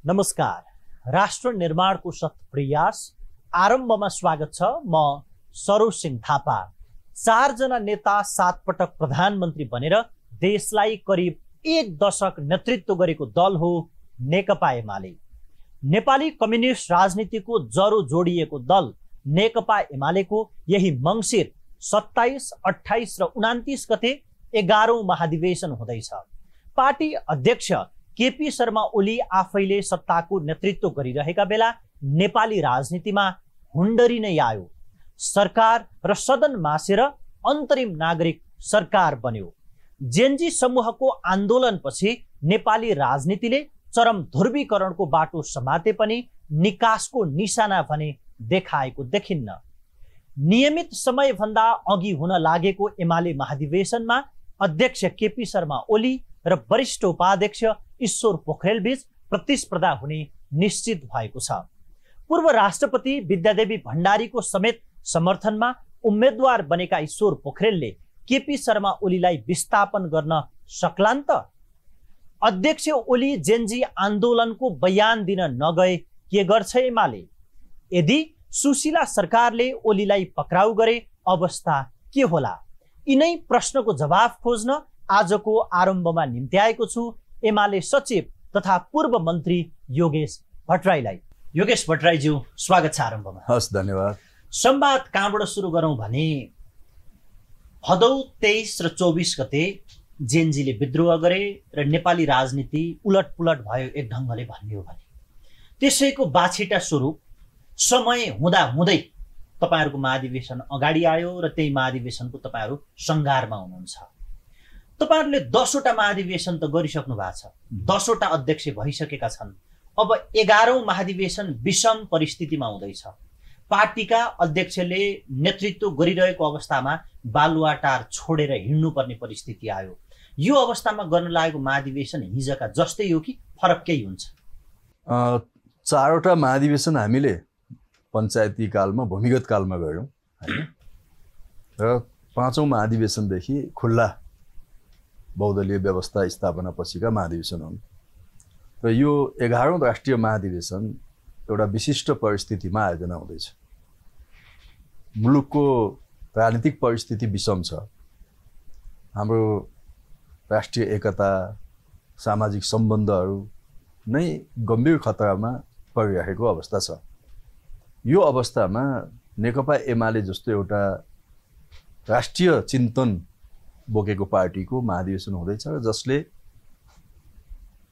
नमस्कार। राष्ट्र निर्माणको शत प्रयास आरम्भमा स्वागत छ। म सरोज सिंह थापा। 4 जना नेता 7 पटक प्रधानमन्त्री बनेर देशलाई करिब 1 दशक नेतृत्व गरेको दल हो नेकपा एमाले। नेपाली कम्युनिस्ट राजनीतिको जरो जोडिएको दल नेकपा एमालेको यही मङ्सिर 27, 28 र 29 गते 11औं महाधिवेशन हुँदैछ। पार्टी अध्यक्ष केपी शर्मा ओली आफैले सत्ताको नेतृत्व गरिरहेका बेला नेपाली राजनीतिमा हुन्डरी नै आयो। सरकार र सदन मासेर अन्तरिम नागरिक सरकार बन्यो। जेनजी समूहको आन्दोलनपछि नेपाली राजनीतिले चरम ध्रुवीकरणको बाटो समाते पनि निकासको निशाना भने देखाएको देखिन्न। नियमित समयभन्दा अघि हुन लागेको एमाले महाधिवेशनमा अध्यक्ष केपी शर्मा ओली र वरिष्ठ उपाध्यक्ष ईश्वर पोखरेल बीच प्रतिस्पर्धा हुने निश्चित भएको छ। पूर्व राष्ट्रपति विद्यादेवी भण्डारीको समेत समर्थनमा उम्मेद्वार बनेका ईश्वर पोखरेलले केपी शर्मा ओलीलाई विस्थापन गर्न सक्लान् त? अध्यक्ष ओली जेनजी आन्दोलनको बयान दिन नगए के गर्छ एमाले? यदि सुशीला सरकारले ओलीलाई पक्राउ गरे अवस्था के होला? यिनै प्रश्नको जवाफ खोज्न आजको आरम्भमा निम्त्याएको छु एमाले सचिव तथा पूर्व मन्त्री योगेश भट्टराईलाई। योगेश भट्टराईज्यू, स्वागत छ आरम्भमा। हस्, धन्यवाद। संवाद कहाँबाट सुरु गरौँ भने भदौ 23 र 24 गते जेनजीले विद्रोह गरे र नेपाली राजनीति उलटपुलट भयो एक ढङ्गले भन्ने हो भने। त्यसैको बाछिटा स्वरूप समय हुँदा हुँदै तपाईहरुको महाधिवेशन अगाडि आयो र त्यही महाधिवेशनको तपाईहरु संघारमा हुनुहुन्छ। तपाईहरुले 10 वटा महाधिवेशन त गरिसक्नु भएको छ, 10 वटा अध्यक्ष भइसकेका छन्। अब 11औं महाधिवेशन विषम परिस्थितिमा हुँदैछ। पार्टीका अध्यक्षले नेतृत्व गरिरहेको अवस्थामा बालुवाटार छोडेर हिँड्नुपर्ने परिस्थिति आयो। यो अवस्थामा गर्न लागेको महाधिवेशन हिजोका जस्तै हो कि फरक केही हुन्छ? 4 वटा महाधिवेशन हामीले पञ्चायती कालमा, भूमिगत कालमा गयौँ हैन, र 5औं महाधिवेशनदेखि खुल्ला बहुदलीय व्यवस्था स्थापना पछिका महाधिवेशन हुन्। र यो 11औं राष्ट्रिय महाधिवेशन एउटा विशिष्ट परिस्थितिमा आयोजना हुँदैछ। मुलुकको राजनीतिक परिस्थिति विषम छ। हाम्रो राष्ट्रिय एकता, सामाजिक सम्बन्धहरू नै गम्भीर खतरामा परिरहेको अवस्था छ। यो अवस्थामा नेकपा एमाले जस्तो एउटा राष्ट्रिय चिन्तन बोकेको पार्टीको महाधिवेशन हुँदैछ र जसले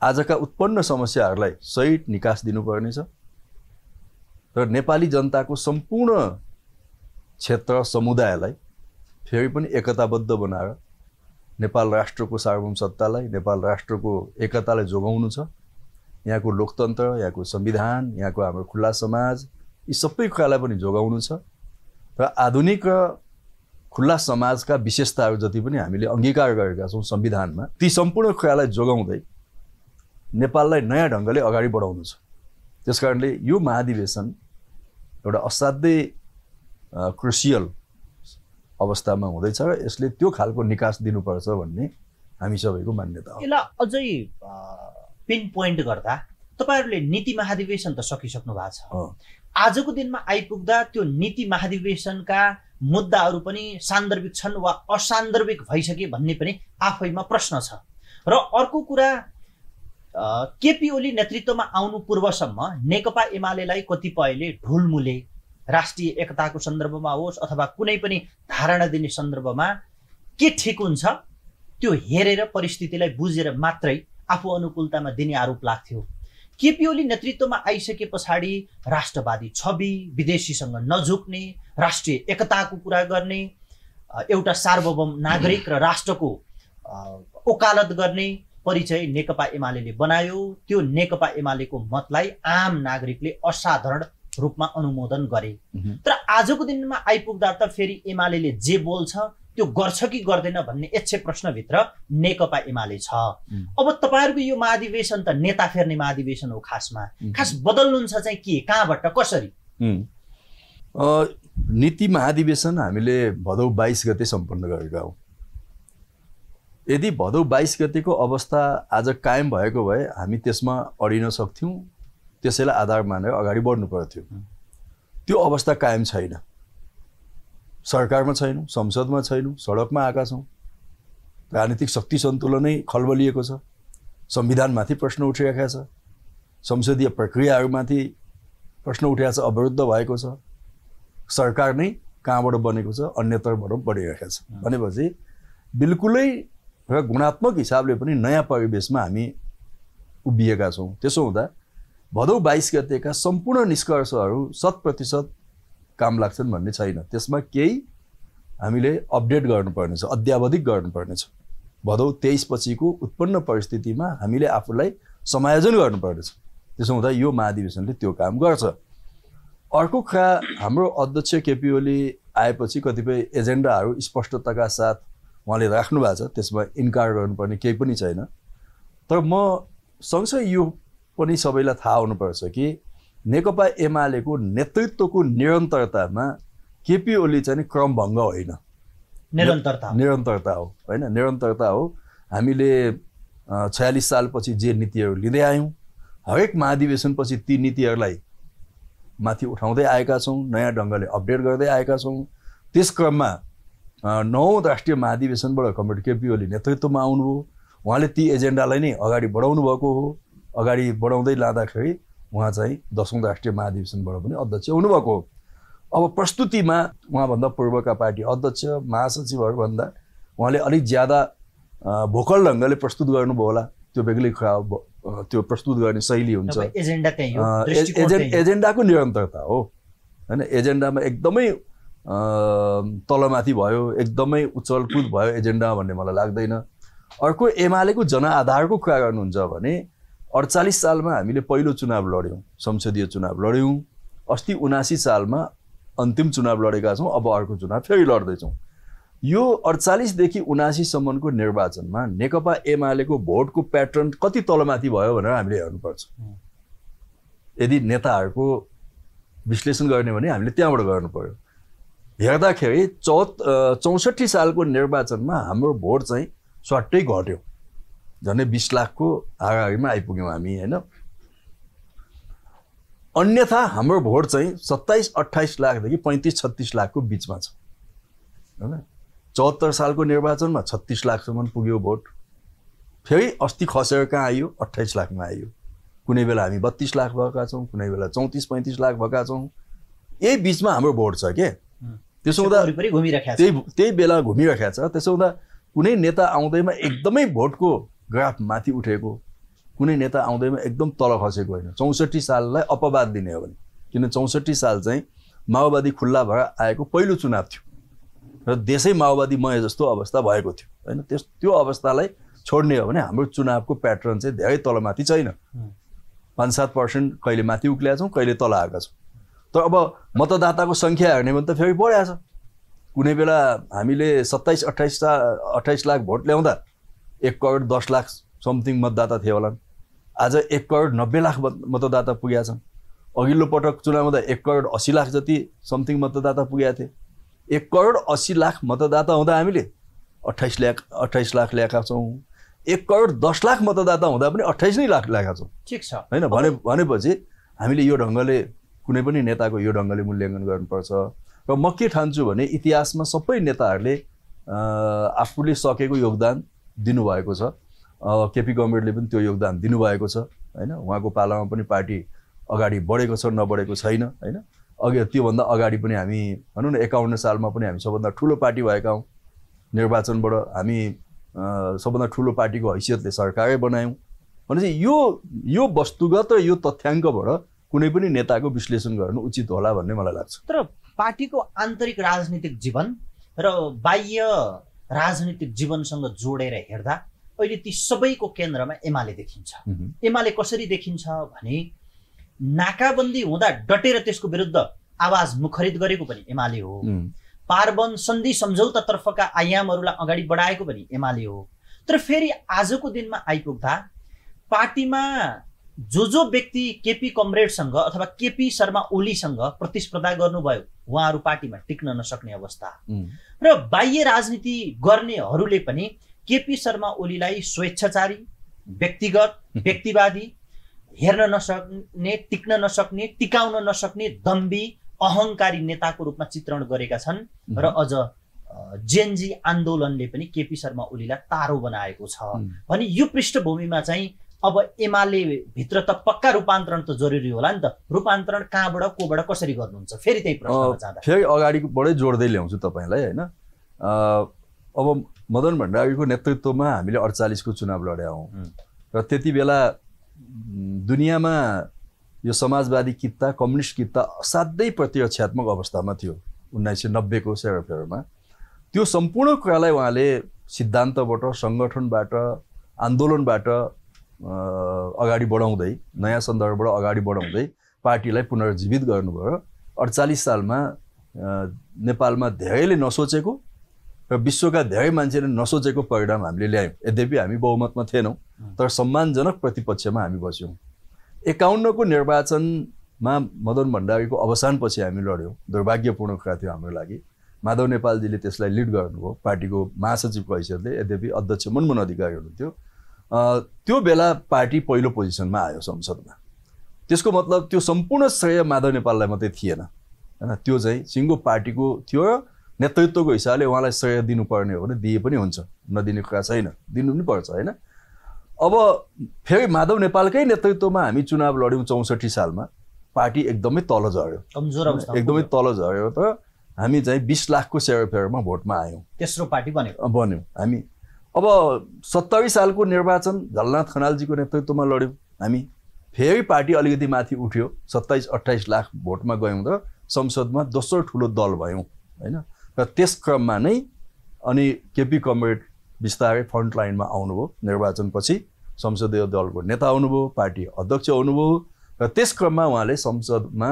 आजका उत्पन्न समस्याहरूलाई सही निकास दिनुपर्नेछ र नेपाली जनताको सम्पूर्ण क्षेत्र समुदायलाई फेरि पनि एकताबद्ध बनाएर नेपाल राष्ट्रको सार्वभौमसत्तालाई, नेपाल राष्ट्रको एकतालाई जोगाउनु छ। यहाँको लोकतन्त्र, यहाँको संविधान, यहाँको हाम्रो खुल्ला समाज, यी सबै कुरालाई पनि जोगाउनु छ र आधुनिक र खुल्ला समाजका विशेषताहरू जति पनि हामीले अंगीकार गरेका छौँ संविधानमा, ती सम्पूर्ण कुरालाई जोगाउँदै नेपाललाई नयाँ ढङ्गले अगाडि बढाउनु छ। त्यसकारणले यो महाधिवेशन एउटा असाध्यै क्रुसियल अवस्थामा हुँदैछ र यसले त्यो खालको निकास दिनुपर्छ भन्ने हामी सबैको मान्यता हो। यसलाई अझै पिन पोइन्ट गर्दा तपाईहरुले नीति महाधिवेशन त सकिसक्नु भएको छ। आजको दिनमा आइपुग्दा त्यो नीति महाधिवेशनका मुद्दाहरू पनि सान्दर्भिक छन् वा असान्दर्भिक भइसके भन्ने पनि आफैमा प्रश्न छ। र अर्को कुरा, केपी ओली नेतृत्वमा आउनु पूर्वसम्म नेकपा एमालेलाई कतिपयले ढुलमुले राष्ट्रिय एकताको सन्दर्भमा होस् अथवा कुनै पनि धारणा दिने सन्दर्भमा के ठिक हुन्छ त्यो हेरेर परिस्थितिलाई बुझेर मात्रै आफू अनुकूलतामा दिने आरोप लाग्थ्यो। केपी ओली नेतृत्वमा आइसके पछाडि राष्ट्रवादी छवि, विदेशीसँग नझुक्ने, राष्ट्रिय एकताको कुरा गर्ने, एउटा सार्वभौम नागरिक र राष्ट्रको ओकालत गर्ने परिचय नेकपा एमालेले बनायो। त्यो नेकपा एमालेको मतलाई आम नागरिकले असाधारण रूपमा अनुमोदन गरे। तर आजको दिनमा आइपुग्दा त फेरि एमालेले जे बोल्छ त्यो गर्छ कि गर्दैन भन्ने यच्छे प्रश्नभित्र नेकपा एमाले छ। अब तपाईहरुको यो महाधिवेशन त नेता फेर्ने महाधिवेशन हो। खास बदल्नुहुन्छ चाहिँ के, कहाँबाट, कसरी? नीति महाधिवेशन हामीले भदौ 22 गते सम्पन्न गरेका हौं। यदि भदौ 22 गतेको अवस्था आज कायम भएको भए हामी त्यसमा अडिन सक्थ्यौं त्यसैलाई आधार मानेर अगाडि बढ्नु पर्थ्यो। त्यो अवस्था कायम छैन। सरकारमा छैनौँ, संसदमा छैनौँ, सडकमा आएका छौँ। राजनीतिक शक्ति सन्तुलनै खलबलिएको छ। संविधानमाथि प्रश्न उठिरहेको छ। संसदीय प्रक्रियाहरूमाथि प्रश्न उठेको छ, अवरुद्ध भएको छ। सरकार नै कहाँबाट बनेको छ, अन्यतरबाट बढिरहेको छ। भनेपछि बिल्कुलै र गुणात्मक हिसाबले पनि नयाँ परिवेशमा हामी उभिएका छौँ। त्यसो हुँदा भदौ 22 गतेका सम्पूर्ण निष्कर्षहरू 100% काम लाग्छन् भन्ने छैन। त्यसमा केही हामीले अपडेट गर्नुपर्नेछ, अद्यावधिक गर्नुपर्नेछ। भदौ 23 पछिको उत्पन्न परिस्थितिमा हामीले आफूलाई समायोजन गर्नुपर्नेछ। त्यसो हुँदा यो महाधिवेशनले त्यो काम गर्छ। अर्को कुरा, हाम्रो अध्यक्ष केपी ओली आएपछि कतिपय एजेन्डाहरू स्पष्टताका साथ उहाँले राख्नु भएको छ, त्यसमा इन्कार गर्नुपर्ने केही पनि छैन। तर म सँगसँगै यो पनि सबैलाई थाहा हुनुपर्छ कि नेकपा एमालेको नेतृत्वको निरन्तरतामा केपी ओली चाहिँ क्रमभङ्ग होइन, निरन्तरता हो होइन, निरन्तरता हो। हामीले 46 सालपछि जे नीतिहरू लिँदै आयौँ, हरेक महाधिवेशनपछि ती नीतिहरूलाई माथि उठाउँदै आएका छौँ, नयाँ ढङ्गले अपडेट गर्दै आएका छौँ। त्यस क्रममा 9औं राष्ट्रिय महाधिवेशनबाट कमरेड केपी ओली नेतृत्वमा आउनुभयो। उहाँले ती एजेन्डालाई नै अगाडि बढाउनु भएको हो। अगाडि बढाउँदै लाँदाखेरि उहाँ चाहिँ 10औं राष्ट्रिय महाधिवेशनबाट पनि अध्यक्ष हुनुभएको हो। अब प्रस्तुतिमा उहाँभन्दा पूर्वका पार्टी अध्यक्ष महासचिवहरूभन्दा उहाँले अलिक ज्यादा भोकल ढङ्गले प्रस्तुत गर्नुभयो होला, त्यो बेग्लै कुरा हो। त्यो प्रस्तुत गर्ने शैली हुन्छ, एजेन्डाको निरन्तरता हो होइन। एजेन्डामा एकदमै तलमाथि भयो, एकदमै उछलकुद भयो एजेन्डा भन्ने मलाई लाग्दैन। अर्को, एमालेको जनआधारको कुरा गर्नुहुन्छ भने 48 सालमा हामीले पहिलो चुनाव लड्यौँ, संसदीय चुनाव लड्यौँ। अस्ति 79 सालमा अन्तिम चुनाव लडेका छौँ। अब अर्को चुनाव फेरि लड्दैछौँ। यो 48 देखि 79 सम्मको निर्वाचनमा नेकपा एमालेको भोटको प्याटर्न कति तलमाथि भयो भनेर हामीले हेर्नुपर्छ। यदि नेताहरूको विश्लेषण गर्ने भने हामीले त्यहाँबाट गर्नु पर्यो। हेर्दाखेरि 64 सालको निर्वाचनमा हाम्रो भोट चाहिँ स्वाट्टै घट्यो, झन्डै 20 लाखको हाराहारीमा आइपुग्यौँ हामी होइन। अन्यथा हाम्रो भोट चाहिँ 27-28 लाखदेखि 35-36 लाखको बिचमा छ होइन। 74 सालको निर्वाचनमा 36 लाखसम्म पुग्यो भोट। फेरि अस्ति खसेर कहाँ आइयो, 28 लाखमा आइयो। कुनै बेला हामी 32 लाख भएका छौँ, कुनै बेला 34-35 लाख भएका छौँ। यही बिचमा हाम्रो भोट छ के। त्यसो हुँदा त्यही बेला घुमिरहेको छ। त्यसो हुँदा कुनै नेता आउँदैमा एकदमै भोटको ग्राफ माथि उठेको, कुनै नेता आउँदैमा एकदम तल खसेको होइन। 64 साललाई अपवाद दिने हो भने, किन 64 साल चाहिँ माओवादी खुल्ला भएर आएको पहिलो चुनाव थियो र देशै माओवादीमय जस्तो अवस्था भएको थियो होइन। त्यो अवस्थालाई छोड्ने हो भने हाम्रो चुनावको प्याटर्न चाहिँ धेरै तलमाथि छैन। 5-7% कहिले माथि उक्लिया छौँ, कहिले तल आएका छौँ। तर अब मतदाताको सङ्ख्या हेर्ने भने त फेरि बढ्या छ। कुनै बेला हामीले 27-28 लाख भोट ल्याउँदा 1 करोड 10 लाख समथिङ मतदाता थिए होला। आज 1 करोड 90 लाख मतदाता पुगेका छन्। अघिल्लो पटक चुनाव हुँदा 1 करोड 80 लाख जति समथिङ मतदाता पुगेका थिए। 1 करोड 80 लाख मतदाता हुँदा हामीले 28 लाख ल्याएका छौँ। 1 करोड 10 लाख मतदाता हुँदा पनि 28 नै लाख ल्याएका छौँ। ठिक छ होइन। भनेपछि हामीले यो ढङ्गले, कुनै पनि नेताको यो ढङ्गले मूल्याङ्कन गर्नुपर्छ। र म के ठान्छु भने इतिहासमा सबै नेताहरूले आफूले सकेको योगदान दिनुभएको छ। केपी कमरेडले पनि त्यो योगदान दिनुभएको छ होइन। उहाँको पालामा पनि पार्टी अगाडि बढेको छ, नबढेको छैन होइन। अघि त्योभन्दा अगाडि पनि हामी भनौँ न 51 सालमा पनि हामी सबभन्दा ठुलो पार्टी भएका हौँ। निर्वाचनबाट हामी सबभन्दा ठुलो पार्टीको हैसियतले सरकारै बनायौँ। भनेपछि यो वस्तुगत र यो तथ्याङ्कबाट कुनै पनि नेताको विश्लेषण गर्नु उचित होला भन्ने मलाई लाग्छ। तर पार्टीको आन्तरिक राजनीतिक जीवन र बाह्य राजनीतिक जीवनसँग जोडेर हेर्दा अहिले ती सबैको केन्द्रमा एमाले देखिन्छ। एमाले कसरी देखिन्छ भने नाकाबन्दी हुँदा डटेर त्यसको विरुद्ध आवाज मुखरित गरेको पनि एमाले हो। पारवन सन्धि सम्झौतातर्फका आयामहरूलाई अगाडि बढाएको पनि एमाले हो। तर फेरि आजको दिनमा आइपुग्दा पार्टीमा जो व्यक्ति केपी कमरेडसँग अथवा केपी शर्मा ओलीसँग प्रतिस्पर्धा गर्नुभयो उहाँहरू पार्टीमा टिक्न नसक्ने अवस्था र बाह्य राजनीति गर्नेहरूले पनि केपी शर्मा ओलीलाई स्वेच्छाचारी, व्यक्तिगत, व्यक्तिवादी हेर्न नसक्ने, टिक्न नसक्ने, टिकाउन नसक्ने दम्बी अहङ्कारी नेताको रूपमा चित्रण गरेका छन् र अझ जेनजी आन्दोलनले पनि केपी शर्मा ओलीलाई तारो बनाएको छ भने यो पृष्ठभूमिमा चाहिँ अब एमाले भित्र त पक्का रूपान्तरण त जरुरी होला नि त। रूपान्तरण कहाँबाट कोबाट कसरी गर्नुहुन्छ? फेरि त्यही प्रश्नमा जाँदा फेरि अगाडिबाटै जोड्दै ल्याउँछु तपाईँलाई होइन। अब मदन भण्डारीको नेतृत्वमा हामीले 48 को चुनाव लड्यौँ र त्यति बेला दुनियाँमा यो समाजवादी कित्ता, कम्युनिस्ट कित्ता असाध्यै प्रतिरक्षात्मक अवस्थामा थियो 1990 को सेरोफेरोमा। त्यो सम्पूर्ण कुरालाई उहाँले सिद्धान्तबाट, सङ्गठनबाट, आन्दोलनबाट अगाडि बढाउँदै, नयाँ सन्दर्भबाट अगाडि बढाउँदै पार्टीलाई पुनर्जीवित गर्नुभयो। 48 सालमा नेपालमा धेरैले नसोचेको र विश्वका धेरै मान्छेले नसोचेको परिणाम हामीले ल्यायौँ। यद्यपि हामी बहुमतमा थिएनौँ तर सम्मानजनक प्रतिपक्षमा हामी बस्यौँ। 51 को निर्वाचनमा मदन भण्डारीको अवसानपछि हामी लड्यौँ। दुर्भाग्यपूर्ण कुरा थियो हाम्रो लागि। माधव नेपालजीले त्यसलाई लिड गर्नुभयो पार्टीको महासचिवको हैसियतले। यद्यपि अध्यक्ष मनमोहन अधिकारी हुनुहुन्थ्यो। त्यो बेला पार्टी पहिलो पोजिसनमा आयो संसदमा। त्यसको मतलब त्यो सम्पूर्ण श्रेय माधव नेपाललाई मात्रै थिएन हैन, त्यो चाहिँ सिङ्गो पार्टीको थियो र नेतृत्वको हिसाबले उहाँलाई श्रेय दिनुपर्ने हो भने दिए पनि हुन्छ, नदिने कुरा छैन, दिनु पनि पर्छ होइन। अब फेरि माधव नेपालकै नेतृत्वमा हामी चुनाव लड्यौँ 64 सालमा। पार्टी एकदमै तल झऱ्यो, कमजोर अवस्था एकदमै तल झऱ्यो। तर हामी चाहिँ 20 लाखको सेरोफेरोमा भोटमा आयौँ, तेस्रो पार्टी बन्यौँ हामी। अब 70 सालको निर्वाचन झलनाथ खनालजीको नेतृत्वमा लड्यौँ हामी। फेरि पार्टी अलिकति माथि उठ्यो, 27-28 लाख भोटमा गयौँ र संसदमा दोस्रो ठुलो दल भयौँ होइन। र त्यस क्रममा नै अनि केपी कमरेड बिस्तारै फ्रन्ट लाइनमा आउनुभयो। निर्वाचनपछि संसदीय दलको नेता आउनुभयो, पार्टी अध्यक्ष आउनुभयो र त्यस क्रममा उहाँले संसदमा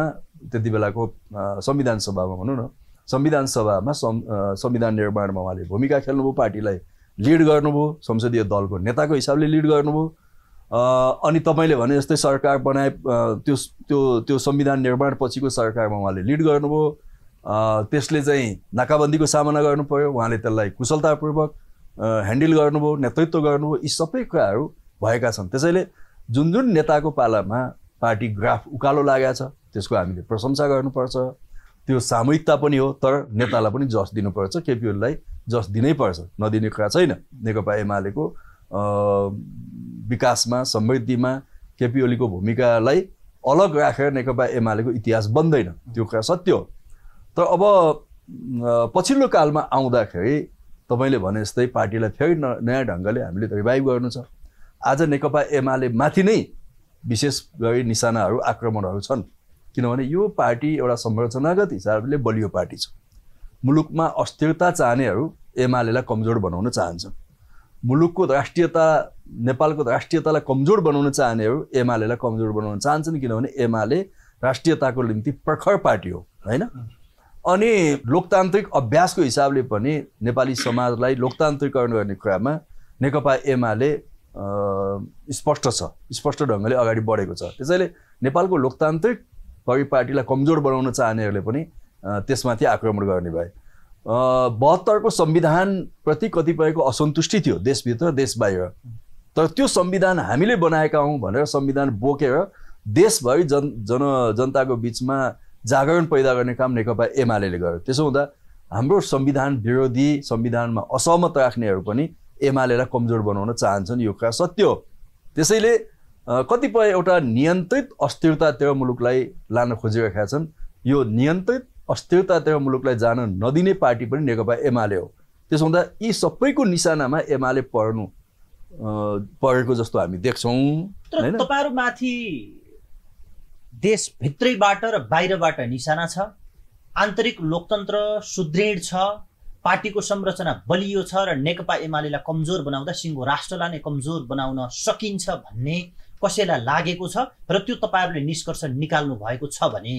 त्यति बेलाको संविधान सभामा भनौँ न, संविधान सभामा संविधान निर्माणमा उहाँले भूमिका खेल्नुभयो, पार्टीलाई लिड गर्नुभयो, संसदीय दलको नेताको हिसाबले लिड गर्नुभयो। अनि तपाईँले भने जस्तै सरकार बनाए त्यो संविधान निर्माण पछिको सरकारमा उहाँले लिड गर्नुभयो। त्यसले चाहिँ नाकाबन्दीको सामना गर्नु पर्यो, उहाँले त्यसलाई कुशलतापूर्वक ह्यान्डल गर्नुभयो, नेतृत्व गर्नुभयो। यी सबै कुराहरू भएका छन्। त्यसैले जुन जुन नेताको पालामा पार्टी ग्राफ उकालो लागेको छ त्यसको हामीले प्रशंसा गर्नुपर्छ। त्यो सामूहिकता पनि हो, तर नेतालाई पनि जस दिनुपर्छ। केपी ओलीलाई जस दिनै पर्छ, नदिने कुरा छैन। नेकपा एमालेको विकासमा, समृद्धिमा केपी ओलीको भूमिकालाई अलग राखेर नेकपा एमालेको इतिहास बन्दैन, त्यो कुरा सत्य हो। तर अब पछिल्लो कालमा आउँदाखेरि तपाईँले भने जस्तै पार्टीलाई फेरि नयाँ ढङ्गले हामीले रिभाइभ गर्नु छ। आज नेकपा एमाले माथि नै विशेष गरी निशानाहरू, आक्रमणहरू छन्। किनभने यो पार्टी एउटा संरचनागत हिसाबले बलियो पार्टी छ। मुलुकमा अस्थिरता चाहनेहरू एमालेलाई कमजोर बनाउन चाहन्छन्। मुलुकको राष्ट्रियता, नेपालको राष्ट्रियतालाई कमजोर बनाउन चाहनेहरू एमालेलाई कमजोर बनाउन चाहन्छन्। किनभने एमाले राष्ट्रियताको निम्ति प्रखर पार्टी हो होइन। अनि लोकतान्त्रिक अभ्यासको हिसाबले पनि नेपाली समाजलाई लोकतान्त्रिकरण गर्ने कुरामा नेकपा एमाले स्पष्ट छ, स्पष्ट ढङ्गले अगाडि बढेको छ। त्यसैले नेपालको लोकतान्त्रिक पार्टीलाई कमजोर बनाउन चाहनेहरूले पनि त्यसमाथि आक्रमण गर्ने भए। 72 को संविधानप्रति कतिपयको असन्तुष्टि थियो देशभित्र देश बाहिर। तर त्यो संविधान हामीले बनाएका हौँ भनेर संविधान बोकेर देशभरि जनताको बिचमा जागरण पैदा गर्ने काम नेकपा एमालेले गर्यो। त्यसो हुँदा हाम्रो संविधान विरोधी, संविधानमा असहमत राख्नेहरू पनि एमालेलाई कमजोर बनाउन चाहन्छन्, यो कुरा सत्य हो। त्यसैले कतिपय एउटा नियन्त्रित अस्थिरतातिर मुलुकलाई लान खोजिरहेका छन्। यो नियन्त्रित अस्थिरतातिर मुलुकलाई जान नदिने पार्टी पनि नेकपा एमाले हो। त्यसो हुँदा यी सबैको निशानामा एमाले परेको जस्तो हामी देख्छौँ। तर तपाईँहरूमाथि देशभित्रैबाट र बाहिरबाट निशाना छ। आन्तरिक लोकतन्त्र सुदृढ छ, पार्टीको संरचना बलियो छ र नेकपा एमालेलाई कमजोर बनाउँदा सिङ्गो राष्ट्रलाई नै कमजोर बनाउन सकिन्छ भन्ने कसैलाई लागेको छ र त्यो तपाईँहरूले निष्कर्ष निकाल्नु भएको छ भने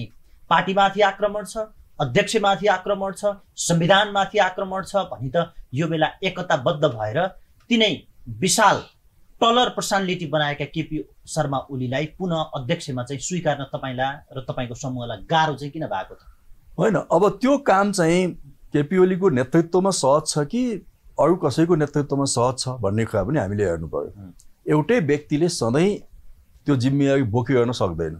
पार्टीमाथि आक्रमण छ, अध्यक्षमाथि आक्रमण छ, संविधानमाथि आक्रमण छ भने त यो बेला एकताबद्ध भएर तिनै विशाल टलर पर्सनालिटी बनाएका केपी शर्मा ओलीलाई पुनः अध्यक्षमा चाहिँ स्वीकार्न तपाईँलाई र तपाईँको समूहलाई गाह्रो चाहिँ किन भएको छ? होइन, अब त्यो काम चाहिँ केपी ओलीको नेतृत्वमा सहज छ कि अरू कसैको नेतृत्वमा सहज छ भन्ने कुरा पनि हामीले हेर्नु पर्यो। एउटै व्यक्तिले सधैँ त्यो जिम्मेवारी बोकिरहन सक्दैन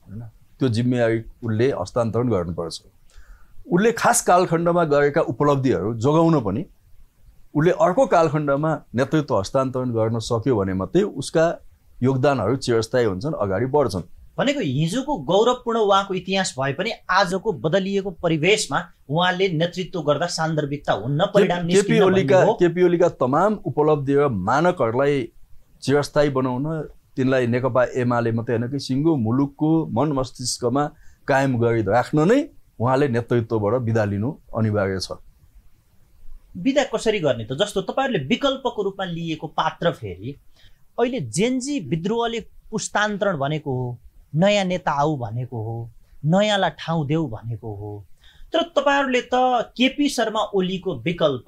हैन। त्यो जिम्मेवारी उसले हस्तान्तरण गर्नुपर्छ। उसले खास कालखण्डमा गरेका उपलब्धिहरू जोगाउन पनि उसले अर्को कालखण्डमा नेतृत्व हस्तान्तरण गर्न सक्यो भने मात्रै उसका योगदानहरू चिरस्थायी हुन्छन्, अगाडि बढ्छन्। भनेको हिजोको गौरवपूर्ण उहाँको इतिहास भए पनि आजको बदलिएको परिवेशमा उहाँले नेतृत्व गर्दा सान्दर्भिकता हुन्न, परिणाम निस्किन्न भन्ने हो। केपी ओलीका तमाम उपलब्धि र मानकहरूलाई चिरस्थायी बनाउन तिनलाई नेकपा एमाले मात्रै होइन कि सिङ्गो मुलुकको मन मस्तिष्कमा कायम गरिराख्न नै उहाँले नेतृत्वबाट बिदा लिनु अनिवार्य छ। बिदा कसरी गर्ने त? जस्तो तपाईहरुले विकल्पको रूपमा लिएको पात्र फेरि अहिले जेनजी विद्रोहले पुस्तान्तरण भनेको हो, नयाँ नेता आऊ भनेको हो, नयाँलाई ठाउँ देऊ भनेको हो। तर तपाईहरुले त केपी शर्मा ओलीको विकल्प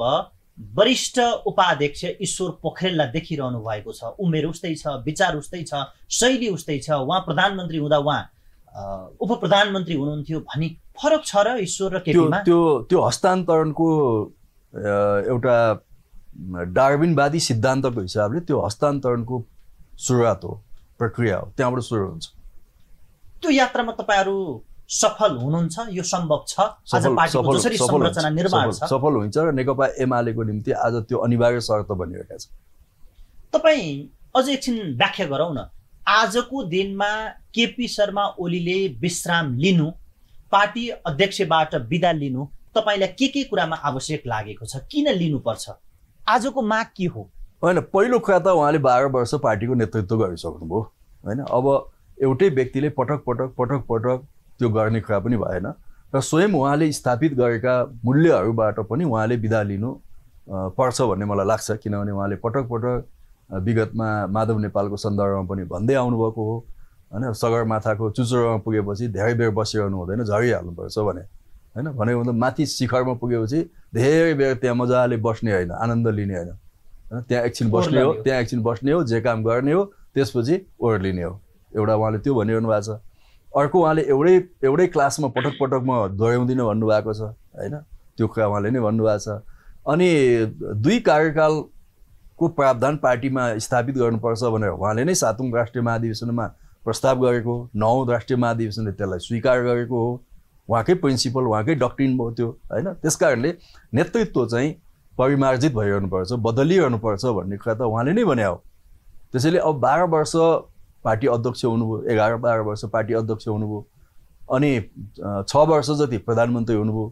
वरिष्ठ उपाध्यक्ष ईश्वर पोखरेललाई देखिरहनु भएको छ। उमेर उस्तै छ, विचार उस्तै छ, शैली उस्तै छ। उहाँ प्रधानमन्त्री हुँदा उहाँ उप प्रधानमन्त्री हुनुहुन्थ्यो भनी फरक छ र ईश्वर र केपीमा? त्यो हस्तान्तरणको एउटा डार्विनवादी सिद्धान्तको हिसाबले त्यो हस्तान्तरणको सुरुवात हो, प्रक्रिया हो, त्यहाँबाट सुरु हुन्छ। त्यो यात्रामा तपाईहरु सफल हुनुहुन्छ? यो सम्भव छ? आज पार्टीको जसरी संरचना निर्माण छ सफल हुन्छ र नेकपा एमालेको निम्ति आज त्यो अनिवार्य शर्त बनिरहेका छ। तपाई अझ एकछिन व्याख्या गरौँ न। आजको दिनमा केपी शर्मा ओलीले विश्राम लिनु, पार्टी अध्यक्षबाट बिदा लिनु तपाईलाई के कुरामा आवश्यक लागेको छ? किन लिनुपर्छ? आजको माग के हो? हैन, पहिलो कुरा त उहाँले 12 वर्ष पार्टीको नेतृत्व गरिसक्नुभयो हैन। अब एउटै व्यक्तिले पटक पटक त्यो गर्ने कुरा पनि भएन र स्वयं उहाँले स्थापित गरेका मूल्यहरूबाट पनि उहाँले बिदा लिनु पर्छ भन्ने मलाई लाग्छ। किनभने उहाँले पटक विगतमा माधव नेपालको सन्दर्भमा पनि भन्दै आउनुभएको हो हैन। सगरमाथाको चुचुरोमा पुगेपछि धेरै बेर बसिरहनु हुँदैन, झरिहाल्नुपर्छ भने हैन। भनेको मतलब माथि शिखरमा पुगेपछि धेरै बेर त्यहाँ मजाले बस्ने होइन, आनन्द लिने होइन, त्यहाँ एकछिन बस्ने हो, जे काम गर्ने हो, त्यसपछि ओर्लिने हो। एउटा उहाँले त्यो भनिरहनु भएको छ। अर्को उहाँले एउटै क्लासमा पटक दोहोऱ्याउँदिन भन्नुभएको छ हैन। त्यो कुरा उहाँले नै भन्नुभएको छ। अनि 2 कार्यकालको प्रावधान पार्टीमा स्थापित गर्नुपर्छ भनेर उहाँले नै 7औं राष्ट्रिय महाधिवेशनमा प्रस्ताव गरेको, 9औं राष्ट्रिय महाधिवेशनले त्यसलाई स्वीकार गरेको हो। उहाँकै प्रिन्सिपल, उहाँकै डक्ट्रिन भयो त्यो हैन। त्यसकारणले नेतृत्व चाहिँ परिमार्जित भइरहनुपर्छ, बदलिरहनुपर्छ भन्ने कुरा त उहाँले नै भने हो। त्यसैले अब 12 वर्ष पार्टी अध्यक्ष हुनुभयो, 11-12 वर्ष पार्टी अध्यक्ष हुनुभयो, अनि 6 वर्ष जति प्रधानमन्त्री हुनुभयो।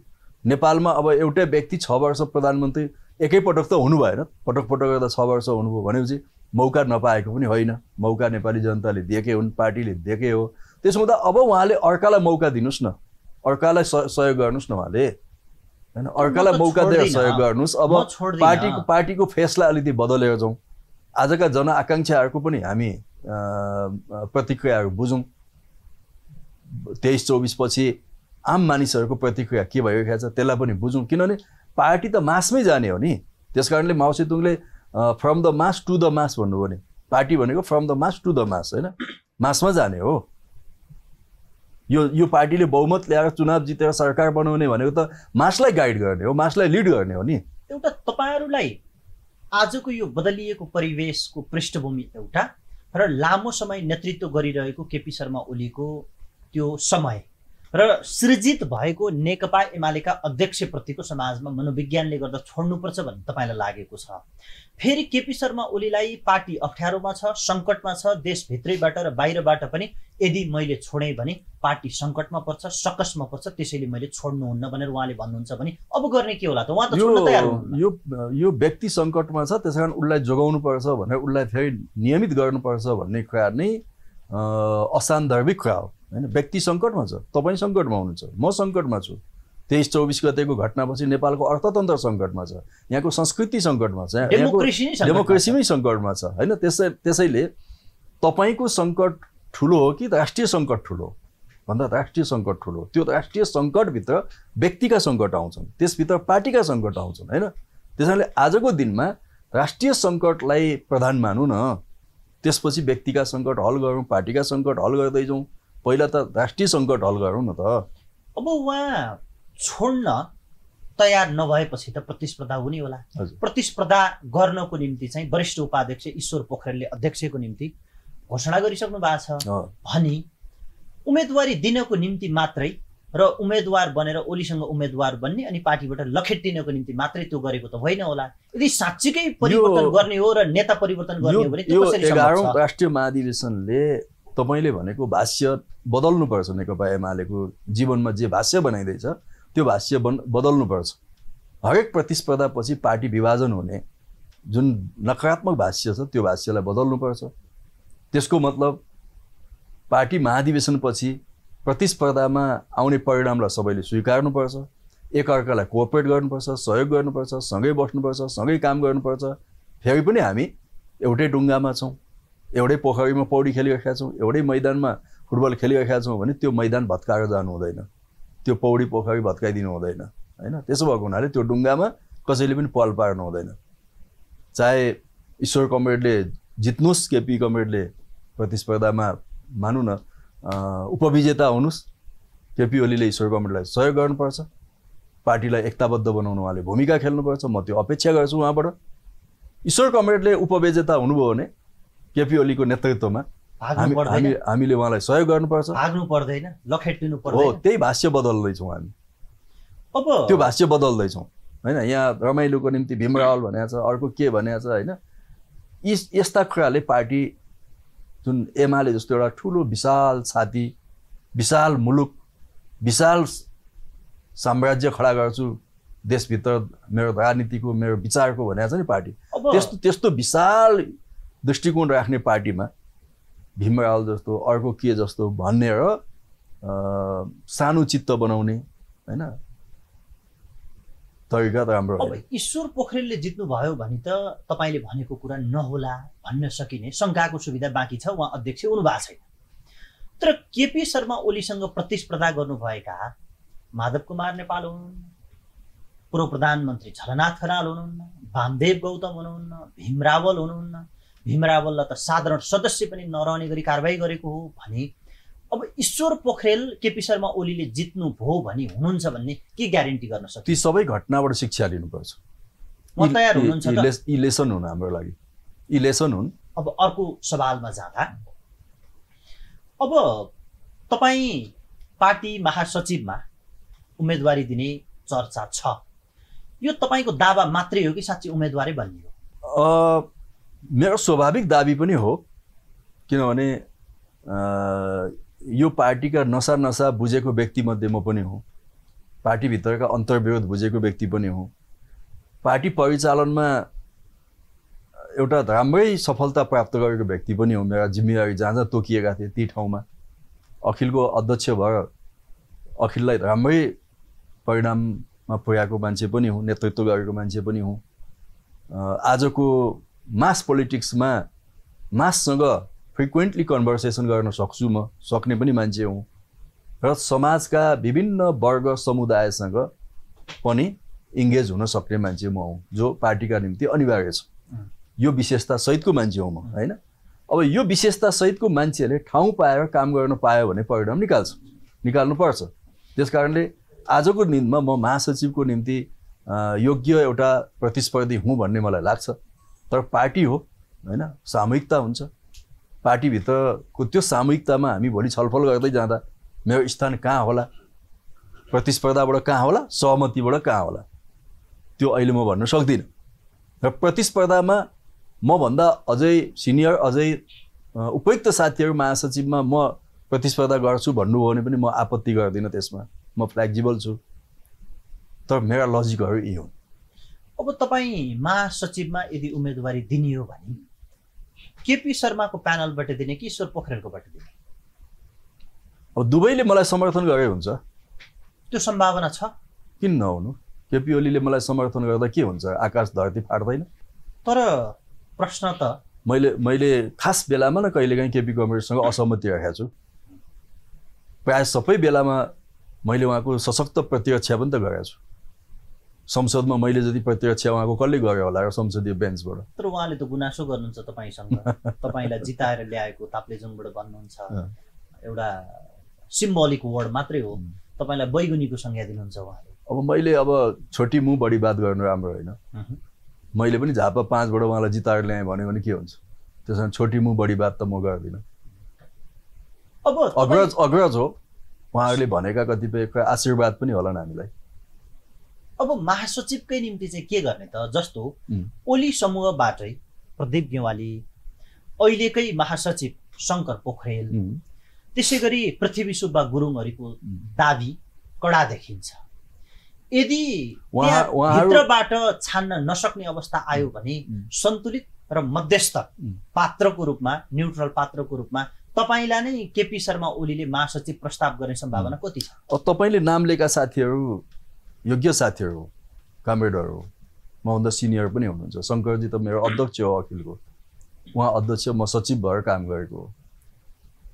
नेपालमा अब एउटै व्यक्ति 6 वर्ष प्रधानमन्त्री एकैपटक त हुनु भएन, पटक गर्दा 6 वर्ष हुनुभयो भनेपछि मौका नपाएको पनि होइन। मौका नेपाली जनताले दिएकै हुन्, पार्टीले दिएकै हो। त्यसो हुँदा अब उहाँले अर्कालाई मौका दिनुस् न, अर्कालाई सहयोग गर्नुस् न उहाँले हैन। अर्कालाई मौका दिएर सहयोग गर्नुस्। अब पार्टीको फेसलाई अलिकति बदलेर जाउँ। आजका जनआकांक्षाहरूको पनि हामी प्रतिक्रियाहरू बुझौँ। 23-24 पछि आम मानिसहरूको प्रतिक्रिया के भइरहेको छ त्यसलाई पनि बुझौँ। किनभने पार्टी त मासमै जाने हो नि। त्यसकारणले माओ सेतुङले from the mass to the mass भन्नुभयो नि। पार्टी भनेको from the mass to the mass हैन, मासमा जाने हो। यो पार्टीले बहुमत ल्याएर चुनाव जितेर सरकार बनाउने भनेको त मासलाई गाइड गर्ने हो, मासलाई लिड गर्ने हो नि। एउटा तपाईहरुलाई आजको यो बदलिएको परिवेशको पृष्ठभूमि एउटा र लामो समय नेतृत्व गरिरहेको केपी शर्मा ओलीको त्यो समय र सृजित भएको नेकपा एमालेका अध्यक्षप्रतिको समाजमा मनोविज्ञानले गर्दा छोड्नुपर्छ भन्ने तपाईलाई लागेको छ। फेरि केपी शर्मा ओलीलाई पार्टी अप्ठ्यारोमा छ, सङ्कटमा छ, देशभित्रैबाट र बाहिरबाट पनि यदि मैले छोडेँ भने पार्टी सङ्कटमा पर्छ, सकसमा पर्छ, त्यसैले मैले छोड्नुहुन्न भनेर उहाँले भन्नुहुन्छ भने अब गर्ने के होला त? उहाँ त छोड्न तयार हुनुहुन्न। यो व्यक्ति सङ्कटमा छ, त्यसकारण उसलाई जोगाउनुपर्छ भनेर उसलाई फेरि नियमित गर्नुपर्छ भन्ने कुरा नै असान्दर्भिक कुरा हो हैन। व्यक्ति सङ्कटमा छ, तपाईँ सङ्कटमा हुनुहुन्छ, म सङ्कटमा छु। 23-24 गतेको घटनापछि नेपालको अर्थतन्त्र सङ्कटमा छ, यहाँको संस्कृति सङ्कटमा छ, डेमोक्रेसीमै सङ्कटमा छ हैन। त्यसैले तपाईँको सङ्कट ठुलो हो कि राष्ट्रिय सङ्कट ठुलो भन्दा राष्ट्रिय सङ्कट ठुलो। त्यो राष्ट्रिय सङ्कटभित्र व्यक्तिका सङ्कट आउँछन्, त्यसभित्र पार्टीका सङ्कट आउँछन् हैन। त्यसैले आजको दिनमा राष्ट्रिय सङ्कटलाई प्रधान मानौँ न, त्यसपछि व्यक्तिका सङ्कट हल गरौँ, पार्टीका सङ्कट हल गर्दै जाउँ। पहिला त राष्ट्रिय सङ्कट हल गरौँ न त। अब उहाँ छोड्न तयार नभएपछि त प्रतिस्पर्धा हुने होला। प्रतिस्पर्धा गर्नको निम्ति चाहिँ वरिष्ठ उपाध्यक्ष ईश्वर पोखरेलले अध्यक्षको निम्ति घोषणा गरिसक्नु भएको छ अँ। भनी उम्मेदवारी दिनको निम्ति मात्रै र उम्मेदवार बनेर ओलीसँग उम्मेदवार बन्ने अनि पार्टीबाट लखेटिनको निम्ति मात्रै त्यो गरेको त होइन होला। यदि साँच्चीकै परिवर्तन गर्ने हो र नेता परिवर्तन गर्ने हो भने त्यो कसरी सम्भव 11औं छ? राष्ट्रिय महाधिवेशनले तपाईँले भनेको भाष्य बदल्नुपर्छ। नेकपा एमालेको जीवनमा जे भाष्य बनाइँदैछ त्यो भाष्य बदल्नुपर्छ। हरेक प्रतिस्पर्धापछि पार्टी विभाजन हुने जुन नकारात्मक भाष्य छ त्यो भाष्यलाई बदल्नुपर्छ। त्यसको मतलब पार्टी महाधिवेशनपछि प्रतिस्पर्धामा आउने परिणामलाई सबैले स्वीकार्नुपर्छ, एकअर्कालाई कोअपरेट गर्नुपर्छ, सहयोग गर्नुपर्छ, सँगै बस्नुपर्छ, सँगै काम गर्नुपर्छ। फेरि पनि हामी एउटै ढुङ्गामा छौँ, एउटै पोखरीमा पौडी खेलिरहेका छौँ, एउटै मैदानमा फुटबल खेलिरहेका छौँ भने त्यो मैदान भत्काएर जानु हुँदैन, त्यो पौडी पोखरी भत्काइदिनु हुँदैन होइन। त्यसो भएको हुनाले त्यो ढुङ्गामा कसैले पनि पल पार्नु हुँदैन। चाहे ईश्वर कमरेडले जित्नुहोस्, केपी कमरेडले प्रतिस्पर्धामा मानौँ न उपविजेता हुनुहोस्, केपी ओलीले ईश्वर कमरेडलाई सहयोग गर्नुपर्छ, पार्टीलाई एकताबद्ध बनाउन उहाँले भूमिका खेल्नुपर्छ। म त्यो अपेक्षा गर्छु उहाँबाट। ईश्वर कमरेडले उपविजेता हुनुभयो भने केपी ओलीको नेतृत्वमा हामीले उहाँलाई सहयोग गर्नुपर्छ, भाग्नु पर्दैन, लखेटिनु हो। पर्दैन। त्यही भाष्य बदल्दैछौँ हामी, अब त्यो भाष्य बदल्दैछौँ होइन। यहाँ रमाइलोको निम्ति भीम रावल भनेको छ, अर्को के भनेको छ होइन। यस्ता कुराले पार्टी जुन एमाले जस्तो एउटा ठुलो विशाल छाती, विशाल मुलुक, विशाल साम्राज्य खडा गर्छु देशभित्र, मेरो राजनीतिको, मेरो विचारको भनेको छ नि पार्टी, त्यस्तो विशाल दृष्टिकोण राख्ने पार्टीमा भीम रावल जस्तो, अर्को के जस्तो भन्ने र सानो चित्त बनाउने होइन तरिका त राम्रो अब ईश्वर पोखरेलले जित्नुभयो भने त तपाईँले भनेको कुरा नहोला भन्न सकिने शङ्काको सुविधा बाँकी छ। उहाँ अध्यक्ष हुनु भएको छैन। तर केपी शर्मा ओलीसँग प्रतिस्पर्धा गर्नुभएका माधव कुमार नेपाल हुनुहुन्न, पूर्व प्रधानमन्त्री झलनाथ खनाल हुनुहुन्न, वामदेव गौतम हुनुहुन्न, भीम रावल हुनुहुन्न। भीम रावललाई त साधारण सदस्य पनि नरहने गरी कारबाही गरेको हो भने अब ईश्वर पोखरेल केपी शर्मा ओलीले जित्नु भयो भने हुनुहुन्छ भन्ने के ग्यारेन्टी गर्न सक्छ? ती सबै घटनाबाट शिक्षा लिनुपर्छ। म तयार हुनुहुन्छ त? यी लेसन हुन् हाम्रो लागि, यी लेसन हुन्। अब अर्को सवालमा जाँदा, अब तपाईँ पार्टी महासचिवमा उम्मेदवारी दिने चर्चा छ, यो तपाईँको दावा मात्रै हो कि साँच्चै उम्मेदवारै बन्ने हो? मेरो स्वाभाविक दाबी पनि हो, किनभने यो पार्टीका नसा बुझेको व्यक्तिमध्ये म पनि हुँ, पार्टीभित्रका अन्तर्विरोध बुझेको व्यक्ति पनि हुँ। पार्टी परिचालनमा एउटा राम्रै सफलता प्राप्त गरेको व्यक्ति पनि हुँ। मेरा जिम्मेवारी जहाँ जहाँ तोकिएका थिए ती ठाउँमा अखिलको अध्यक्ष भएर अखिललाई राम्रै परिणाममा पुर्याएको मान्छे पनि हुँ, नेतृत्व गरेको मान्छे पनि हुँ। आजको मास पोलिटिक्समा माससँग फ्रिक्वेन्टली कन्भर्सेसन गर्न सक्छु, म सक्ने पनि मान्छे हुँ र समाजका विभिन्न वर्ग समुदायसँग पनि इङ्गेज हुन सक्ने मान्छे म हुँ, जो पार्टीका निम्ति अनिवार्य छ। यो विशेषता सहितको मान्छे हुँ म होइन। अब यो विशेषता सहितको मान्छेले ठाउँ पाएर काम गर्न पायो भने परिणाम निकाल्नुपर्छ। त्यसकारणले आजको दिनमा म महासचिवको निम्ति योग्य एउटा प्रतिस्पर्धी हुँ भन्ने मलाई लाग्छ। तर पार्टी हो होइन, सामूहिकता हुन्छ। पार्टीभित्रको त्यो सामूहिकतामा हामी भोलि छलफल गर्दै जाँदा मेरो स्थान कहाँ होला, प्रतिस्पर्धाबाट कहाँ होला, सहमतिबाट कहाँ होला, त्यो अहिले म भन्न सक्दिनँ। र प्रतिस्पर्धामा मभन्दा अझै सिनियर, अझै उपयुक्त साथीहरू महासचिवमा म प्रतिस्पर्धा गर्छु भन्नुभयो भने पनि म आपत्ति गर्दिनँ, त्यसमा म फ्लेक्जिबल छु। तर मेरा लजिकहरू यी हुन्। अब तपाईँ महासचिवमा यदि उम्मेदवारी दिने हो भने केपी शर्माको प्यानलबाट दिने कि ईश्वर पोखरेलकोबाट दिने? अब दुवैले मलाई समर्थन गरे हुन्छ, त्यो सम्भावना छ। किन नहुनु? केपी ओलीले मलाई समर्थन गर्दा के हुन्छ? आकाश धरती फाट्दैन। तर प्रश्न त मैले खास बेलामा न कहिलेकाहीँ केपी कमरेडसँग असहमति राखेको छु। प्रायः सबै बेलामा मैले उहाँको सशक्त प्रतिरक्षा पनि त गरेको छु। संसदमा मैले जति प्रतिरक्षा उहाँको कसले गर्यो होला र संसदीय बेन्चबाट? तर उहाँले त गुनासो गर्नुहुन्छ तपाईँसँग, तपाईँलाई जिताएर ल्याएको ताप्लेजुङबाट भन्नुहुन्छ, एउटा सिम्बोलिक वर्ड मात्रै हो, तपाईँलाई बैगुनीको संज्ञा दिनुहुन्छ उहाँले। अब मैले छोटी मुँ बढी बात गर्नु राम्रो होइन। मैले पनि झापा 5बाट उहाँलाई जिताएर ल्याएँ भन्यो भने के हुन्छ? त्यसमा छोटी मुँ बढी बात त म गर्दिनँ। अब अग्रज हो, उहाँहरूले भनेका कतिपय आशीर्वाद पनि होलान् हामीलाई। अब महासचिवकै निम्ति चाहिँ के गर्ने त? जस्तो ओली समूहबाटै प्रदीप गेवाली, अहिलेकै महासचिव शङ्कर पोखरेल, त्यसै गरी पृथ्वी सुब्बा गुरुङहरूको दाबी कडा देखिन्छ। यदि भित्रबाट छान्न नसक्ने अवस्था आयो भने सन्तुलित र मध्यस्थ पात्रको रूपमा, न्युट्रल पात्रको रूपमा तपाईलाई नै केपी शर्मा ओलीले महासचिव प्रस्ताव गर्ने सम्भावना कति छ? तपाईले नाम लिएका साथीहरू योग्य साथीहरू हो, कमरेडहरू हो, मभन्दा सिनियर पनि हुनुहुन्छ। शङ्करजी त मेरो अध्यक्ष हो अखिलको, उहाँ अध्यक्ष, म सचिव भएर काम गरेको हो।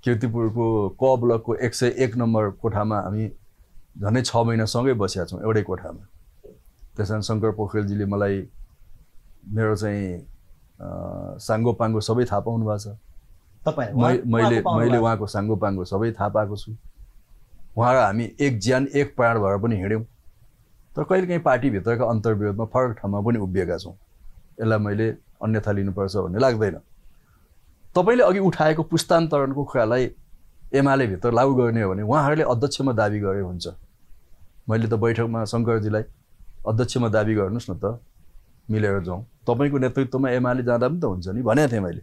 कीर्तिपुरको क ब्लकको 101 नम्बर कोठामा हामी झन्डै 6 महिनासँगै बसेका छौँ एउटै कोठामा। त्यसमा शङ्कर पोखरेलजीले मलाई मेरो चाहिँ साङ्गो पाङ्गो सबै थाहा पाउनु भएको छ। मैले उहाँको साङ्गो पाङ्गो सबै थाहा पाएको छु। उहाँ र हामी एक ज्यान एक प्राण भएर पनि हिँड्यौँ, तर कहिलेकाहीँ पार्टीभित्रका अन्तर्विरोधमा फरक ठाउँमा पनि उभिएका छौँ। यसलाई मैले अन्यथा लिनुपर्छ भन्ने लाग्दैन। तपाईँले अघि उठाएको पुस्तान्तरणको कुरालाई एमाले भित्र लागू गर्ने हो भने उहाँहरूले अध्यक्षमा दाबी गरे हुन्छ। मैले त बैठकमा शङ्करजीलाई अध्यक्षमा दाबी गर्नुहोस् न त, मिलेर जाउँ, तपाईँको नेतृत्वमा एमाले जाँदा पनि त हुन्छ नि भनेको थिएँ मैले।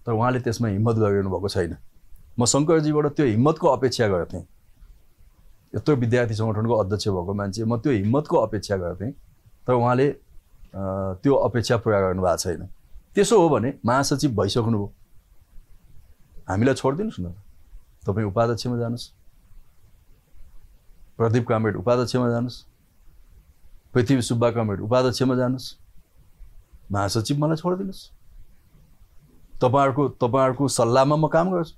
तर उहाँले त्यसमा हिम्मत गरिरहनु भएको छैन। म शङ्करजीबाट त्यो हिम्मतको अपेक्षा गर्थेँ। यत्रो विद्यार्थी सङ्गठनको अध्यक्ष भएको मान्छे, म त्यो हिम्मतको अपेक्षा गर्थेँ, तर उहाँले त्यो अपेक्षा पुरा गर्नु भएको छैन। त्यसो हो भने महासचिव भइसक्नुभयो, हामीलाई छोडिदिनुहोस् न, तपाईँ उपाध्यक्षमा जानुहोस्, प्रदीप कामरेड उपाध्यक्षमा जानुहोस्, पृथ्वी सुब्बा कामरेड उपाध्यक्षमा जानुहोस्, महासचिव मलाई छोडिदिनुहोस्। तपाईँहरूको सल्लाहमा म काम गर्छु,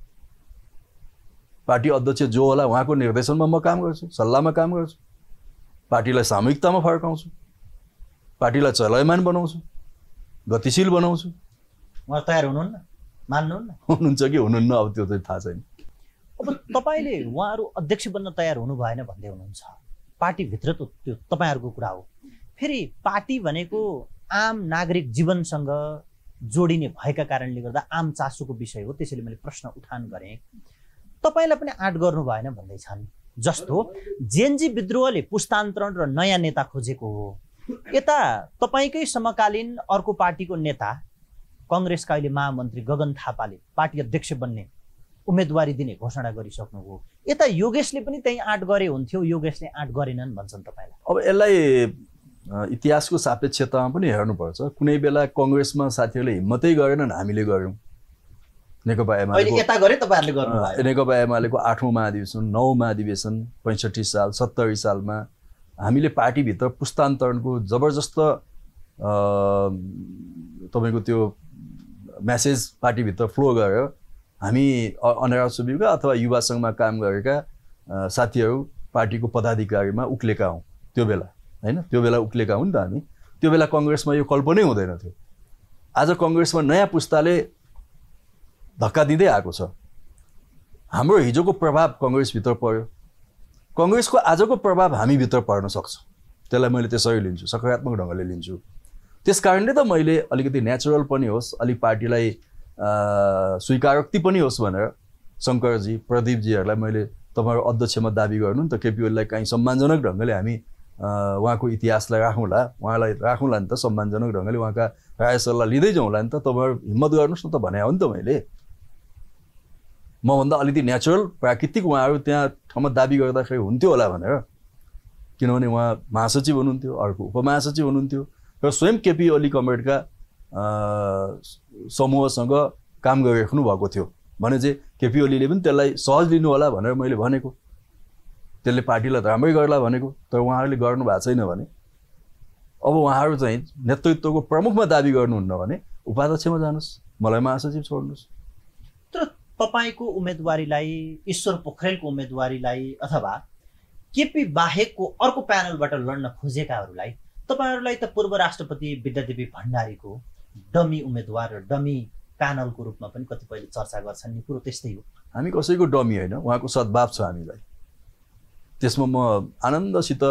पार्टी अध्यक्ष जो होला उहाँको निर्देशनमा म काम गर्छु, सल्लाहमा काम गर्छु, पार्टीलाई सामूहिकतामा फर्काउँछु, पार्टीलाई चलायमान बनाउँछु, गतिशील बनाउँछु। उहाँ तयार हुनुहुन्न, मान्नुहुन्न? हुनुहुन्छ कि हुनुहुन्न अब त्यो चाहिँ थाहा छैन। अब तपाईँले उहाँहरू अध्यक्ष बन्न तयार हुनु भएन भन्दै हुनुहुन्छ। पार्टीभित्र त त्यो तपाईँहरूको कुरा हो। फेरि पार्टी भनेको आम नागरिक जीवनसँग जोडिने भएका कारणले गर्दा आम चासोको विषय हो, त्यसैले मैले प्रश्न उठान गरेँ। तपाईँलाई पनि आँट गर्नु भएन भन्दैछन्। जस्तो जेएनजी विद्रोहले पुस्तान्तरण र नयाँ नेता खोजेको हो, यता तपाईँकै समकालीन अर्को पार्टीको नेता कङ्ग्रेसका अहिले महामन्त्री गगन थापाले पार्टी अध्यक्ष बन्ने उम्मेदवारी दिने घोषणा गरिसक्नुभयो। यता योगेशले पनि त्यही आँट गरे हुन्थ्यो, योगेशले आँट गरेनन् भन्छन् तपाईँलाई। अब यसलाई इतिहासको सापेक्षतामा पनि हेर्नुपर्छ। कुनै बेला कङ्ग्रेसमा साथीहरूले हिम्मतै गरेनन्, हामीले गऱ्यौँ। नेकपा एमालेको 8औं महाधिवेशन, 9औं महाधिवेशन 65 साल 70 सालमा हामीले पार्टीभित्र पुस्तान्तरणको जबरजस्त तपाईँको त्यो मेसेज पार्टीभित्र फ्लो गरेर हामी अनाराज सुब्बा अथवा युवा सङ्घमा काम गरेका साथीहरू पार्टीको पदाधिकारीमा उक्लेका हौँ। त्यो बेला होइन, त्यो बेला उक्लेका हुन् त हामी। त्यो बेला कङ्ग्रेसमा यो कल्पनै हुँदैन थियो। आज कङ्ग्रेसमा नयाँ पुस्ताले धक्का दिँदै आएको छ। हाम्रो हिजोको प्रभाव कङ्ग्रेसभित्र पर्यो, कङ्ग्रेसको आजको प्रभाव हामीभित्र पर्न सक्छ। त्यसलाई मैले त्यसरी लिन्छु, सकारात्मक ढङ्गले लिन्छु। त्यस कारणले त मैले अलिकति नेचुरल पनि होस्, अलिक पार्टीलाई स्वीकारोक्ति पनि होस् भनेर शङ्करजी, प्रदीपजीहरूलाई मैले तपाईँहरू अध्यक्षमा दाबी गर्नु नि त, केपी ओलीलाई काहीँ सम्मानजनक ढङ्गले हामी उहाँको इतिहासलाई राखौँला, उहाँलाई राखौँला नि त, सम्मानजनक ढङ्गले उहाँका राय सल्लाह लिँदै जाउँला नि त, तपाईँहरू हिम्मत गर्नुहोस् न त भने हो नि त मैले। मभन्दा अलिकति नेचुरल प्राकृतिक उहाँहरू त्यहाँ ठाउँमा दाबी गर्दाखेरि हुन्थ्यो होला भनेर, किनभने उहाँ महासचिव हुनुहुन्थ्यो, अर्को उपमहासचिव हुनुहुन्थ्यो र स्वयं केपी ओली कमरेडका समूहसँग काम गरिराख्नु भएको थियो भने चाहिँ केपी ओलीले पनि त्यसलाई सहज लिनु होला भनेर मैले भनेको। त्यसले पार्टीलाई राम्रै गर्ला भनेको, तर उहाँहरूले गर्नु भएको छैन भने अब उहाँहरू चाहिँ नेतृत्वको प्रमुखमा दाबी गर्नुहुन्न भने उपाध्यक्षमा जानुहोस्, मलाई महासचिव छोड्नुहोस्। तर तपाईँको उम्मेदवारीलाई, ईश्वर पोखरेलको उम्मेदवारीलाई अथवा केपी बाहेकको अर्को प्यानलबाट लड्न खोजेकाहरूलाई तपाईँहरूलाई त पूर्व राष्ट्रपति विद्यादेवी भण्डारीको डमी उम्मेदवार र डमी प्यानलको रूपमा पनि कतिपयले चर्चा गर्छन्। नि कुरो त्यस्तै हो। हामी कसैको डमी होइन, उहाँको सद्भाव छ हामीलाई, त्यसमा म आनन्दसित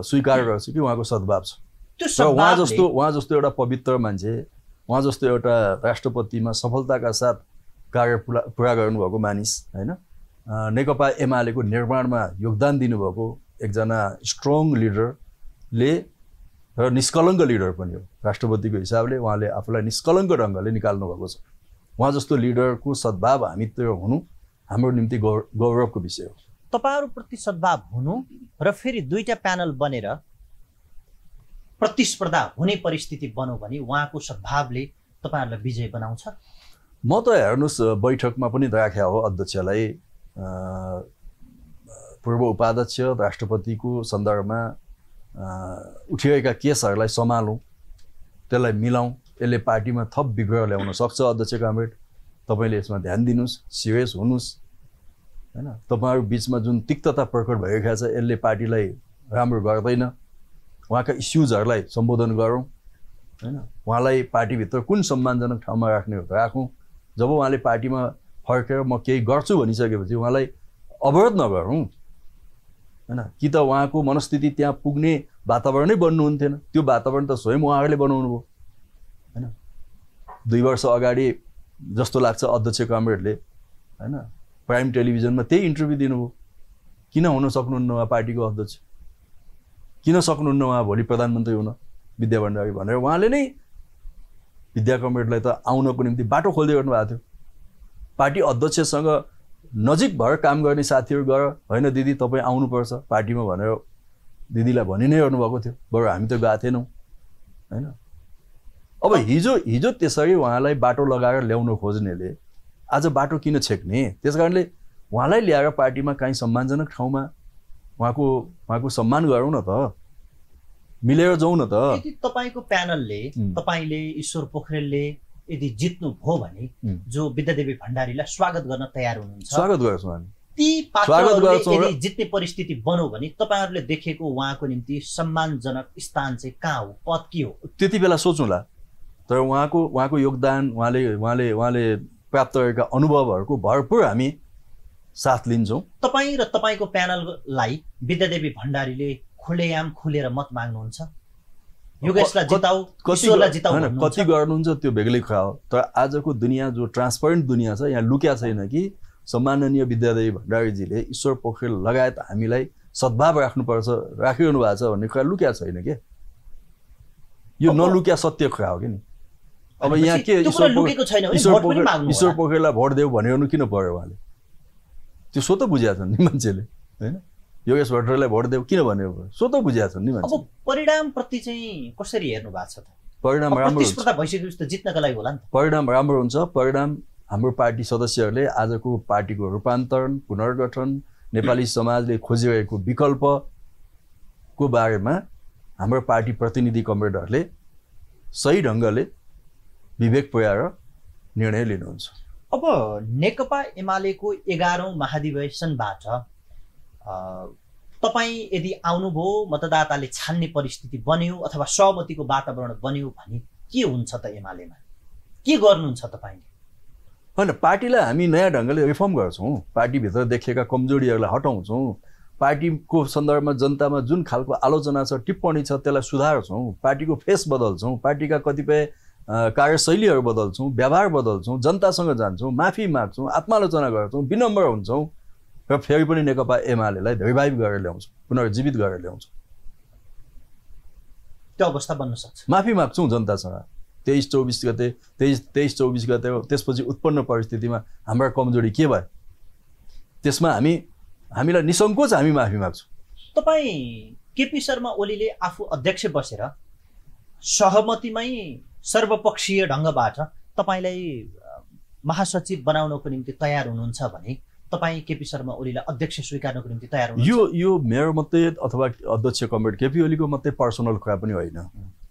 स्वीकार गर्छु कि उहाँको सद्भाव छ। उहाँ जस्तो एउटा पवित्र मान्छे, उहाँ जस्तो एउटा राष्ट्रपतिमा सफलताका साथ कार्य पुरा गर्नुभएको मानिस होइन, नेकपा एमालेको निर्माणमा योगदान दिनुभएको एकजना स्ट्रङ लिडरले र निष्कलङ्क लिडर पनि हो राष्ट्रपतिको हिसाबले, उहाँले आफूलाई निष्कलङ्क ढङ्गले निकाल्नु भएको छ। उहाँ जस्तो लिडरको सद्भाव हामीतिर हुनु हाम्रो निम्ति गौरवको विषय हो। तपाईहरुप्रति सद्भाव हुनु र फेरि दुईटा प्यानल बनेर प्रतिस्पर्धा हुने परिस्थिति बन्यो भने उहाँको सद्भावले तपाईहरुलाई विजय बनाउँछ? म त हेर्नुस् बैठकमा पनि राख्या हो अध्यक्षलाई, पूर्व उपाध्यक्ष राष्ट्रपतिको सन्दर्भमा उठिरहेका केसहरूलाई सम्हालौँ, त्यसलाई मिलाउँ, यसले पार्टीमा थप विग्रह ल्याउन सक्छ। अध्यक्ष कामरेड, तपाईँले यसमा ध्यान दिनुहोस्, सिरियस हुनुहोस् होइन। तपाईँहरू बिचमा जुन तिक्तता प्रकट भइरहेको छ यसले पार्टीलाई राम्रो गर्दैन। उहाँका इस्युजहरूलाई सम्बोधन गरौँ होइन। उहाँलाई पार्टीभित्र कुन सम्मानजनक ठाउँमा राख्ने हो राखौँ। जब उहाँले पार्टीमा फर्केर म केही गर्छु भनिसकेपछि उहाँलाई अवरोध नगरौँ होइन। कि त उहाँको मनस्थिति त्यहाँ पुग्ने वातावरणै बन्नुहुन्थेन, त्यो वातावरण त स्वयं उहाँहरूले बनाउनु भयो होइन। 2 वर्ष अगाडि जस्तो लाग्छ अध्यक्ष कामरेडले होइन प्राइम टेलिभिजनमा त्यही इन्टरभ्यू दिनुभयो। किन हुन सक्नुहुन्न उहाँ पार्टीको अध्यक्ष, किन सक्नुहुन्न उहाँ भोलि प्रधानमन्त्री हुन विद्या भण्डारी भनेर उहाँले नै विद्या कामरेडलाई त आउनको निम्ति बाटो खोल्दै गर्नुभएको थियो। पार्टी अध्यक्षसँग नजिक भएर काम गर्ने साथीहरू गएर होइन दिदी तपाईँ आउनुपर्छ पार्टीमा भनेर दिदीलाई भनि नै गर्नुभएको थियो, बरु हामी त गएको थिएनौँ होइन। अब हिजो त्यसरी उहाँलाई बाटो लगाएर ल्याउन खोज्नेले आज बाटो किन छेक्ने? त्यस कारणले उहाँलाई ल्याएर पार्टीमा काहीँ सम्मानजनक ठाउँमा उहाँको सम्मान गरौँ न त, मिलेर जाउँ न त। यदि तपाईको प्यानलले तपाईले ईश्वर पोखरेलले यदि जित्नु भयो भने जो विद्यादेवी भण्डारीलाई स्वागत गर्न तयार हुनुहुन्छ? स्वागत गर्छौँ हामी। ती पात्रहरूले यदि जित्ने परिस्थिति बन्यो भने तपाईहरुले देखेको उहाँको निम्ति सम्मानजनक स्थान चाहिँ कहाँ हो, पद के हो? त्यति बेला सोचौँला। तर उहाँको योगदान, उहाँले प्राप्त गरेका अनुभवहरूको भरपूर हामी साथ लिन्छौँ। तपाईँ र तपाईको प्यानललाई विद्यादेवी भण्डारीले खुलेआम खुलेर मत माग्नुहुन्छ? योगेशलाई जिताऊ, ईश्वरलाई जिताऊ भन्नुहुन्छ? कति गर्नुहुन्छ त्यो बेग्लै कुरा हो। तर आजको दुनियाँ जो ट्रान्सपरेन्ट दुनियाँ छ, यहाँ लुक्या छैन कि सम्माननीय विद्यादेवी भण्डारीजीले ईश्वर पोखरेल लगायत हामीलाई सद्भाव राख्नुपर्छ, राखिरहनु भएको छ भन्ने कुरा लुक्या छैन के, यो नलुक्या सत्य कुरा हो कि नि। अब यहाँ के ईश्वर पोखरेललाई भोट देऊ भनिरहनु किन पर्यो उहाँले? त्यो स्वत बुझेका छन् नि मान्छेले होइन। योगेश भट्टराईलाई भोट देऊ किन भन्यो स्वत बुझेका छन् नि मान्छे। अब परिणामप्रति चाहिँ कसरी हेर्नु भएको छ त? परिणाम राम्रो हुन्छ, प्रतिस्पर्धा भइसकेपछि त जित्नका लागि होला नि त। परिणाम राम्रो हुन्छ। परिणाम हाम्रो पार्टी सदस्यहरूले आजको पार्टीको रूपान्तरण, पुनर्गठन, नेपाली समाजले खोजिरहेको विकल्पको बारेमा हाम्रो पार्टी प्रतिनिधि कमरेडहरूले सही ढङ्गले विवेक पुर्याएर निर्णय लिनुहुन्छ। अब नेकपा एमालेको 11औं महाधिवेशनबाट तपाईँ यदि आउनुभयो, मतदाताले छान्ने परिस्थिति बन्यो अथवा सहमतिको वातावरण बन्यो भने के हुन्छ त एमालेमा? के गर्नुहुन्छ तपाईँले? होइन, पार्टीलाई हामी नयाँ ढङ्गले रिफर्म गर्छौँ, पार्टीभित्र देखिएका कमजोरीहरूलाई हटाउँछौँ, पार्टीको सन्दर्भमा जनतामा जुन खालको आलोचना छ, टिप्पणी छ, त्यसलाई सुधार्छौँ, पार्टीको फेस बदल्छौँ, पार्टीका कतिपय कार्यशैलीहरू बदल्छौँ, व्यवहार बदल्छौँ, जनतासँग जान्छौँ, माफी माग्छौँ, आत्मालोचना गर्छौँ, विनम्र हुन्छौँ र फेरि पनि नेकपा एमालेलाई रिभाइभ गरेर ल्याउँछौँ, पुनर्जीवित गरेर ल्याउँछौँ। त्यो अवस्था बन्न सक्छ। माफी माग्छौँ जनतासँग 23-24 गते, 23-24 गते त्यसपछि उत्पन्न परिस्थितिमा हाम्रा कमजोरी के भयो त्यसमा हामीलाई निसङ्कोच हामी माफी माग्छौँ। तपाईँ केपी शर्मा ओलीले आफू अध्यक्ष बसेर सहमतिमै सर्वपक्षीय ढङ्गबाट तपाईँलाई महासचिव बनाउनको निम्ति तयार हुनुहुन्छ भने तपाईँ केपी शर्मा ओलीलाई अध्यक्ष स्वीकार्नको निम्ति तयार हुनुहुन्छ? यो मेरो मात्रै अथवा अध्यक्ष कमरेड केपी ओलीको मात्रै पर्सनल कुरा पनि होइन,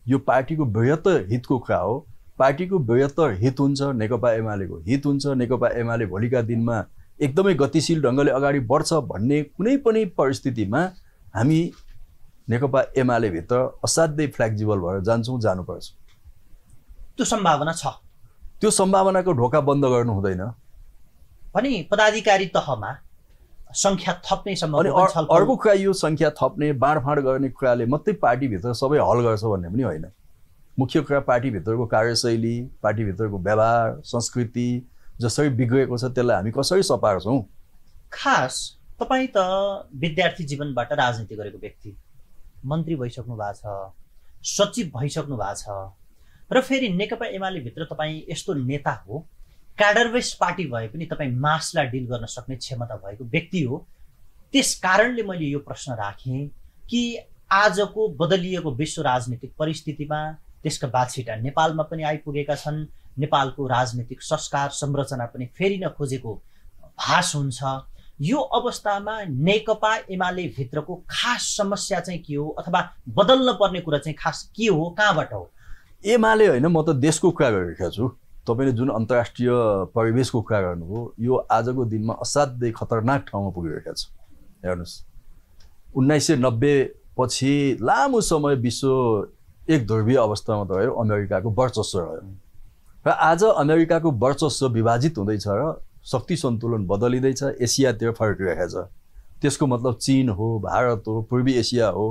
यो पार्टीको बृहत्तर हितको कुरा हो। पार्टीको बृहत्तर हित हुन्छ, नेकपा एमालेको हित हुन्छ। नेकपा एमाले भोलिका दिनमा एकदमै गतिशील ढङ्गले अगाडि बढ्छ भन्ने कुनै पनि परिस्थितिमा हामी नेकपा एमाले भित्र असाध्यै फ्लेक्जिबल भएर जान्छौँ, जानुपर्छ। त्यो सम्भावना छ? त्यो सम्भावनाको ढोका बन्द गर्नु हुँदैन। भने पदाधिकारी तहमा संख्या थप्ने सम्भावना छ? अर्को कुरा यो संख्या थप्ने बाँडफाँड गर्ने कुराले मात्रै पार्टीभित्र सबै हल गर्छ भन्ने पनि होइन। मुख्य कुरा पार्टीभित्रको कार्यशैली, पार्टीभित्रको व्यवहार, संस्कृति जसरी बिग्रेको छ त्यसलाई हामी कसरी सपार्छौँ। खास तपाईँ त विद्यार्थी जीवनबाट राजनीति गरेको व्यक्ति, मन्त्री भइसक्नु भएको छ, सचिव भइसक्नु भएको छ, र फेरि नेकपा एमाले भित्र तपाईँ यस्तो नेता हो, क्याडरबेस पार्टी भए पनि तपाईँ मासलाई डिल गर्न सक्ने क्षमता भएको व्यक्ति हो। त्यस कारणले मैले यो प्रश्न राखेँ कि आजको बदलिएको विश्व राजनीतिक परिस्थितिमा त्यसका बाछिटा नेपालमा पनि आइपुगेका छन्, नेपालको राजनीतिक संस्कार संरचना पनि फेरिन खोजेको भास हुन्छ। यो अवस्थामा नेकपा एमाले भित्रको खास समस्या चाहिँ के हो, अथवा बदल्न पर्ने कुरा चाहिँ खास के हो, कहाँबाट हो? एमाले होइन, म त देशको कुरा गरिरहेको छु। तपाईँले जुन अन्तर्राष्ट्रिय परिवेशको कुरा गर्नुभयो, यो आजको दिनमा असाध्यै खतरनाक ठाउँमा पुगिरहेको छ। हेर्नुहोस्, 1990 पछि लामो समय विश्व एक ध्रुवीय अवस्थामा त रह्यो, अमेरिकाको वर्चस्व रह्यो, र आज अमेरिकाको वर्चस्व विभाजित हुँदैछ र शक्ति सन्तुलन बदलिँदैछ, एसियातिर फर्किरहेको छ। त्यसको मतलब चीन हो, भारत हो, पूर्वी एसिया हो,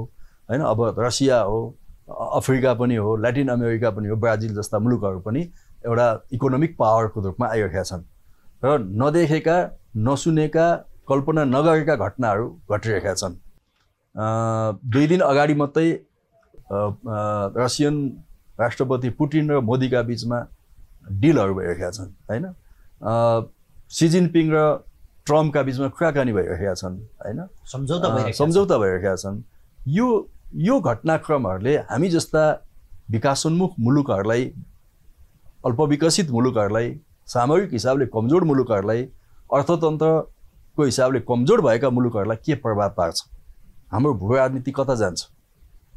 होइन, अब रसिया हो, अफ्रिका पनि हो, ल्याटिन अमेरिका पनि हो, ब्राजिल जस्ता मुलुकहरू पनि एउटा इकोनोमिक पावरको रूपमा आइरहेका छन् र नदेखेका, नसुनेका, कल्पना नगरेका घटनाहरू घटिरहेका छन्। 2 दिन अगाडि मात्रै रसियन राष्ट्रपति पुटिन र मोदीका बिचमा डिलहरू भइरहेका छन्, होइन। सी जिनपिङ र ट्रम्पका बिचमा कुराकानी भइरहेका छन्, होइन, सम्झौता भइरहेका छन्। यो घटनाक्रमहरूले हामी जस्ता विकासोन्मुख मुलुकहरूलाई, अल्पविकसित मुलुकहरूलाई, सामरिक हिसाबले कमजोर मुलुकहरूलाई, अर्थतन्त्रको हिसाबले कमजोर भएका मुलुकहरूलाई के प्रभाव पार्छ, हाम्रो भू राजनीति कता जान्छ,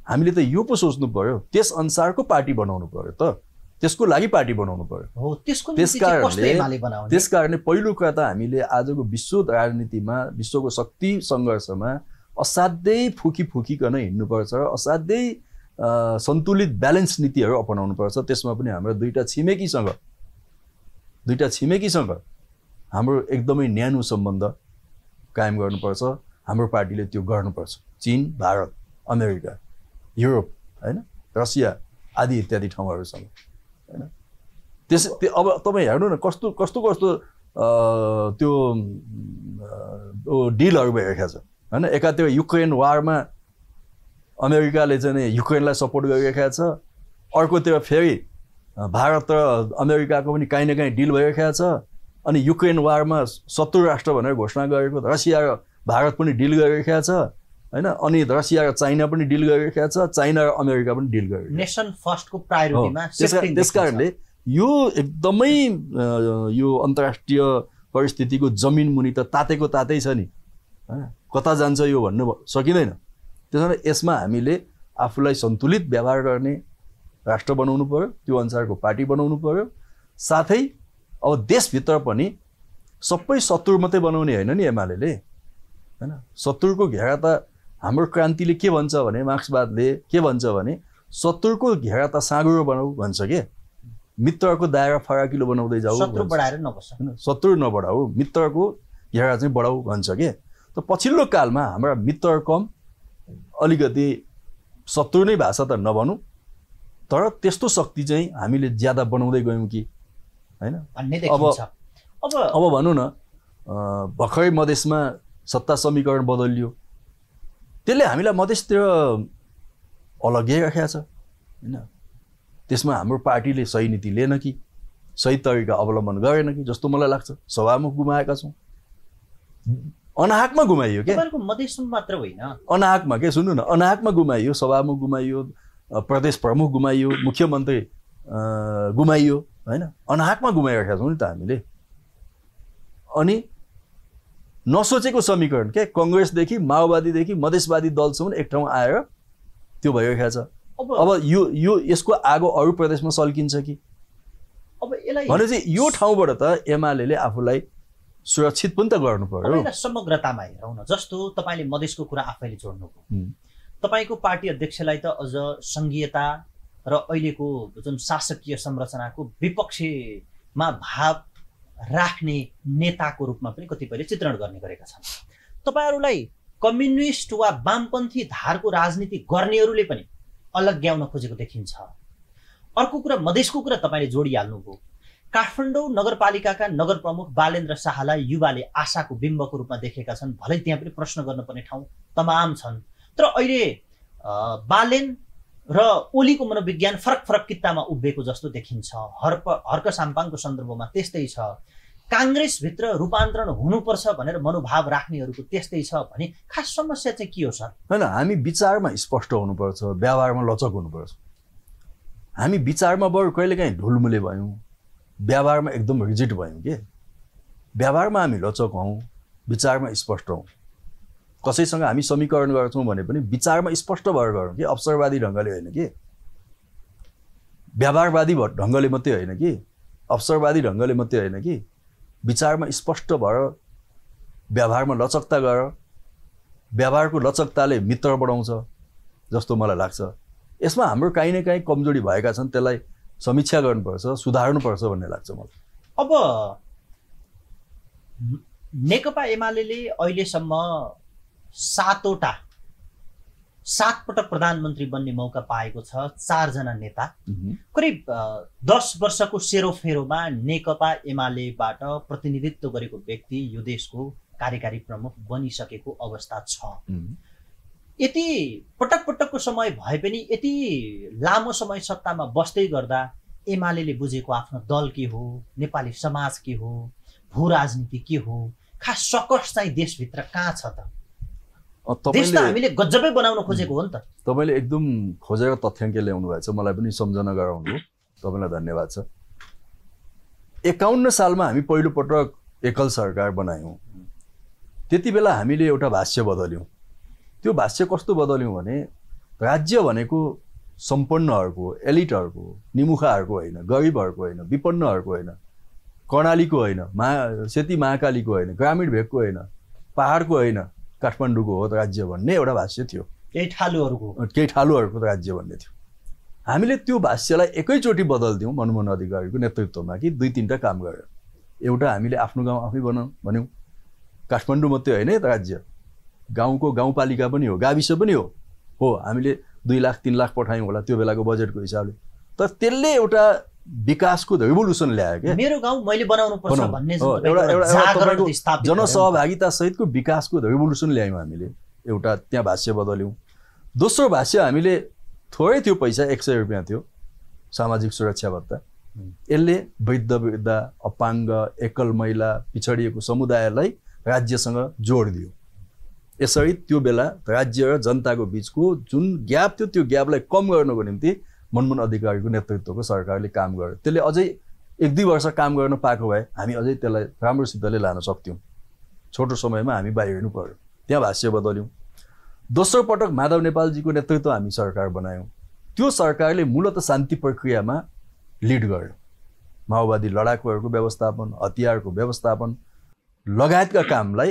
हामीले त यो पो सोच्नु पर्यो। त्यस अनुसारको पार्टी बनाउनु पर्यो, त त्यसको लागि पार्टी बनाउनु पर्यो। त्यसकारणले पहिलो कुरा त हामीले आजको विश्व राजनीतिमा, विश्वको शक्ति सङ्घर्षमा असाध्यै फुकिकन हिँड्नुपर्छ र असाध्यै सन्तुलित ब्यालेन्स नीतिहरू अपनाउनु पर्छ। त्यसमा पनि हाम्रो दुईटा छिमेकीसँग हाम्रो एकदमै न्यानो सम्बन्ध कायम गर्नुपर्छ। हाम्रो पार्टीले त्यो गर्नुपर्छ। चीन, भारत, अमेरिका, युरोप, होइन, रसिया आदि इत्यादि ठाउँहरूसँग, होइन। अब तपाईँ हेर्नु न कस्तो त्यो डिलहरू भइरहेको छ, होइन। एकातिर युक्रेन वारमा अमेरिकाले चाहिँ युक्रेनलाई सपोर्ट गरिरहेको छ, अर्कोतिर फेरि भारत र अमेरिकाको पनि काहीँ न काहीँ डिल भइरहेको छ, अनि युक्रेन वारमा शत्रु राष्ट्र भनेर घोषणा गरेको रसिया र भारत पनि डिल गरिरहेको छ, होइन। अनि रसिया र चाइना पनि डिल गरिरहेको छ, चाइना र अमेरिका पनि डिल गरिरहेको छ। नेसन फर्स्टको प्रायोरिटीमा। त्यसकारणले यो एकदमै यो अन्तर्राष्ट्रिय परिस्थितिको जमिन मुनि त तातेको तातै छ नि, होइन। कता जान्छ यो भन्नु सकिँदैन। त्यसैले यसमा हामीले आफूलाई सन्तुलित व्यवहार गर्ने राष्ट्र बनाउनु पर्यो, त्यो अनुसारको पार्टी बनाउनु पर्यो। साथै अब देशभित्र पनि सबै शत्रु मात्रै बनाउने होइन नि एमाले, होइन। शत्रुको घेरा त हाम्रो क्रान्तिले के भन्छ भने, मार्क्सवादले के भन्छ भने, शत्रुको घेरा त साँगुरो बनाऊ भन्छ के, मित्रको दायरा फराकिलो बनाउँदै जाऊ, शत्रु बढाएर नबस्छ, होइन। शत्रु नबढाऊ, मित्रको घेरा चाहिँ बढाऊ भन्छ के। त पछिल्लो कालमा हाम्रा मित्र कम, अलिकति शत्रु नै भाषा त नभनौँ, तर त्यस्तो शक्ति चाहिँ हामीले ज्यादा बनाउँदै गयौँ कि, होइन। अब भनौँ न, भर्खरै मधेसमा सत्ता समीकरण बदलियो, त्यसले हामीलाई मधेसतिर अलग्याइराखेको छ, होइन। त्यसमा हाम्रो पार्टीले सही नीति लिएन कि, सही तरिका अवलम्बन गरेन कि जस्तो मलाई लाग्छ। सभामुख गुमाएका छौँ, अनाहकमा गुमाइयो के, मधेसमा मात्र होइन, अनाहकमा के, सुन्नु न, अनाहकमा गुमाइयो, सभामुख गुमाइयो, प्रदेश प्रमुख गुमाइयो, मुख्यमन्त्री गुमाइयो, होइन। अनाहकमा गुमाइरहेका छौँ नि त हामीले। अनि नसोचेको समीकरण के, कङ्ग्रेसदेखि माओवादीदेखि मधेसवादी दलसम्म एक ठाउँ आएर त्यो भइरहेको छ। अब यो यसको आगो अरू प्रदेशमा सल्किन्छ कि, अब यसलाई भनेपछि यो ठाउँबाट त एमाले आफूलाई सुरक्षित पनि त गर्नु पर्यो। समग्रतामा हेरौँ न, जस्तो तपाईँले मधेसको कुरा आफैले जोड्नुभयो, तपाईँको पार्टी अध्यक्षलाई त अझ सङ्घीयता र अहिलेको जुन शासकीय संरचनाको विपक्षमा भाव राख्ने नेताको रूपमा पनि कतिपयले चित्रण गर्ने गरेका छन्। तपाईँहरूलाई कम्युनिस्ट वा वामपन्थी धारको राजनीति गर्नेहरूले पनि अलग्याउन खोजेको देखिन्छ। अर्को कुरा मधेसको कुरा तपाईँले जोडिहाल्नुभयो। काठमाडौँ नगरपालिकाका नगर प्रमुख बालेन्द्र शाहलाई युवाले आशाको बिम्बको रूपमा देखेका छन्। भलै त्यहाँ पनि प्रश्न गर्न पर्ने ठाउँ तमाम छन्, तर अहिले बालेन र ओलीको मनोविज्ञान फरक फरक कित्तामा उभिएको जस्तो देखिन्छ। हर्क साम्पाङको सन्दर्भमा त्यस्तै छ। काङ्ग्रेसभित्र रूपान्तरण हुनुपर्छ भनेर मनोभाव राख्नेहरूको त्यस्तै छ भने खास समस्या चाहिँ के हो सर? होइन, हामी विचारमा स्पष्ट हुनुपर्छ, व्यवहारमा लचक हुनुपर्छ। हामी विचारमा बरु कहिलेकाहीँ ढुलमुले भयौँ, व्यवहारमा एकदम रिजिड भयौँ के। व्यवहारमा हामी लचक हौँ, विचारमा स्पष्ट हौँ। कसैसँग हामी समीकरण गर्छौँ भने पनि विचारमा स्पष्ट भएर गरौँ कि, अवसरवादी ढङ्गले होइन कि, व्यवहारवादी ढङ्गले मात्रै होइन कि, अवसरवादी ढङ्गले मात्रै होइन कि, विचारमा स्पष्ट भएर व्यवहारमा लचकता गर। व्यवहारको लचकताले मित्र बढाउँछ जस्तो मलाई लाग्छ। यसमा हाम्रो काहीँ न काहीँ कमजोरी भएका छन्, त्यसलाई समीक्षा गर्नुपर्छ, सुधार्नुपर्छ भन्ने लाग्छ मलाई। अब नेकपा एमाले अहिलेसम्म 7 पटक प्रधानमन्त्री बन्ने मौका पाएको छ। 4 जना नेता, करिब 10 वर्षको सेरोफेरोमा नेकपा एमालेबाट प्रतिनिधित्व गरेको व्यक्ति यो देशको कार्यकारी प्रमुख बनिसकेको अवस्था छ। यति पटक पटकको समय भए पनि यति लामो समय सत्तामा बस्दै गर्दा एमाले बुझेको आफ्नो दल के हो, नेपाली समाज के हो, भू राजनीति के हो, खास सकस चाहिँ देशभित्र कहाँ छ त? देश त हामीले गजबै बनाउन खोजेको हो नि त। तपाईँले एकदम खोजेर तथ्याङ्क ल्याउनु भएको छ, मलाई पनि सम्झना गराउनु, तपाईँलाई धन्यवाद छ। 51 सालमा हामी पहिलोपटक एकल सरकार बनायौँ। त्यति बेला हामीले एउटा भाष्य बदल्यौँ। त्यो भाष्य कस्तो बदल्यौँ भने, राज्य भनेको सम्पन्नहरूको, एलिटहरूको, निमुखाहरूको होइन, गरिबहरूको होइन, विपन्नहरूको होइन, कर्णालीको होइन, सेती महाकालीको होइन, ग्रामीण भेगको होइन, पहाडको होइन, काठमाडौँको हो राज्य भन्ने एउटा भाष्य थियो। केही ठालुहरूको राज्य भन्ने थियो। हामीले त्यो भाष्यलाई एकैचोटि बदल्दियौँ मनमोहन अधिकारीको नेतृत्वमा कि 2-3टा काम गरेर। एउटा, हामीले आफ्नो गाउँ आफै बनाऊँ भन्यौँ। काठमाडौँ मात्रै होइन राज्य, गाउँको गाउँपालिका पनि हो, गाविस पनि हो। हामीले 2 लाख 3 लाख पठायौँ होला त्यो बेलाको बजेटको हिसाबले। तर त्यसले एउटा विकासको रिभोल्युसन ल्यायो क्या। मेरो गाउँ मैले बनाउनु पर्छ भन्ने एउटा जनसहभागिता सहितको विकासको रिभोल्युसन ल्यायौँ हामीले। एउटा त्यहाँ भाष्य बदल्यौँ। दोस्रो भाष्य, हामीले थोरै थियो पैसा, 100 रुपियाँ थियो सामाजिक सुरक्षा भत्ता। यसले वृद्ध वृद्धा, अपाङ्ग, एकल महिला, पिछडिएको समुदायलाई राज्यसँग जोड दियो। यसरी त्यो बेला राज्य र जनताको बिचको जुन ग्याप थियो त्यो ग्यापलाई कम गर्नको निम्ति मनमोहन अधिकारीको नेतृत्वको सरकारले काम गर्यो। त्यसले अझै 1-2 वर्ष काम गर्न पाएको भए हामी अझै त्यसलाई राम्रोसितले लान सक्थ्यौँ। छोटो समयमा हामी बाहिर हिँड्नु पर्यो। त्यहाँ भाष्य बदल्यौँ। दोस्रो पटक माधव नेपालजीको नेतृत्व हामी सरकार बनायौँ। त्यो सरकारले मूलतः शान्ति प्रक्रियामा लिड गर्यो। माओवादी लडाकुहरूको व्यवस्थापन, हतियारको व्यवस्थापन लगायतका कामलाई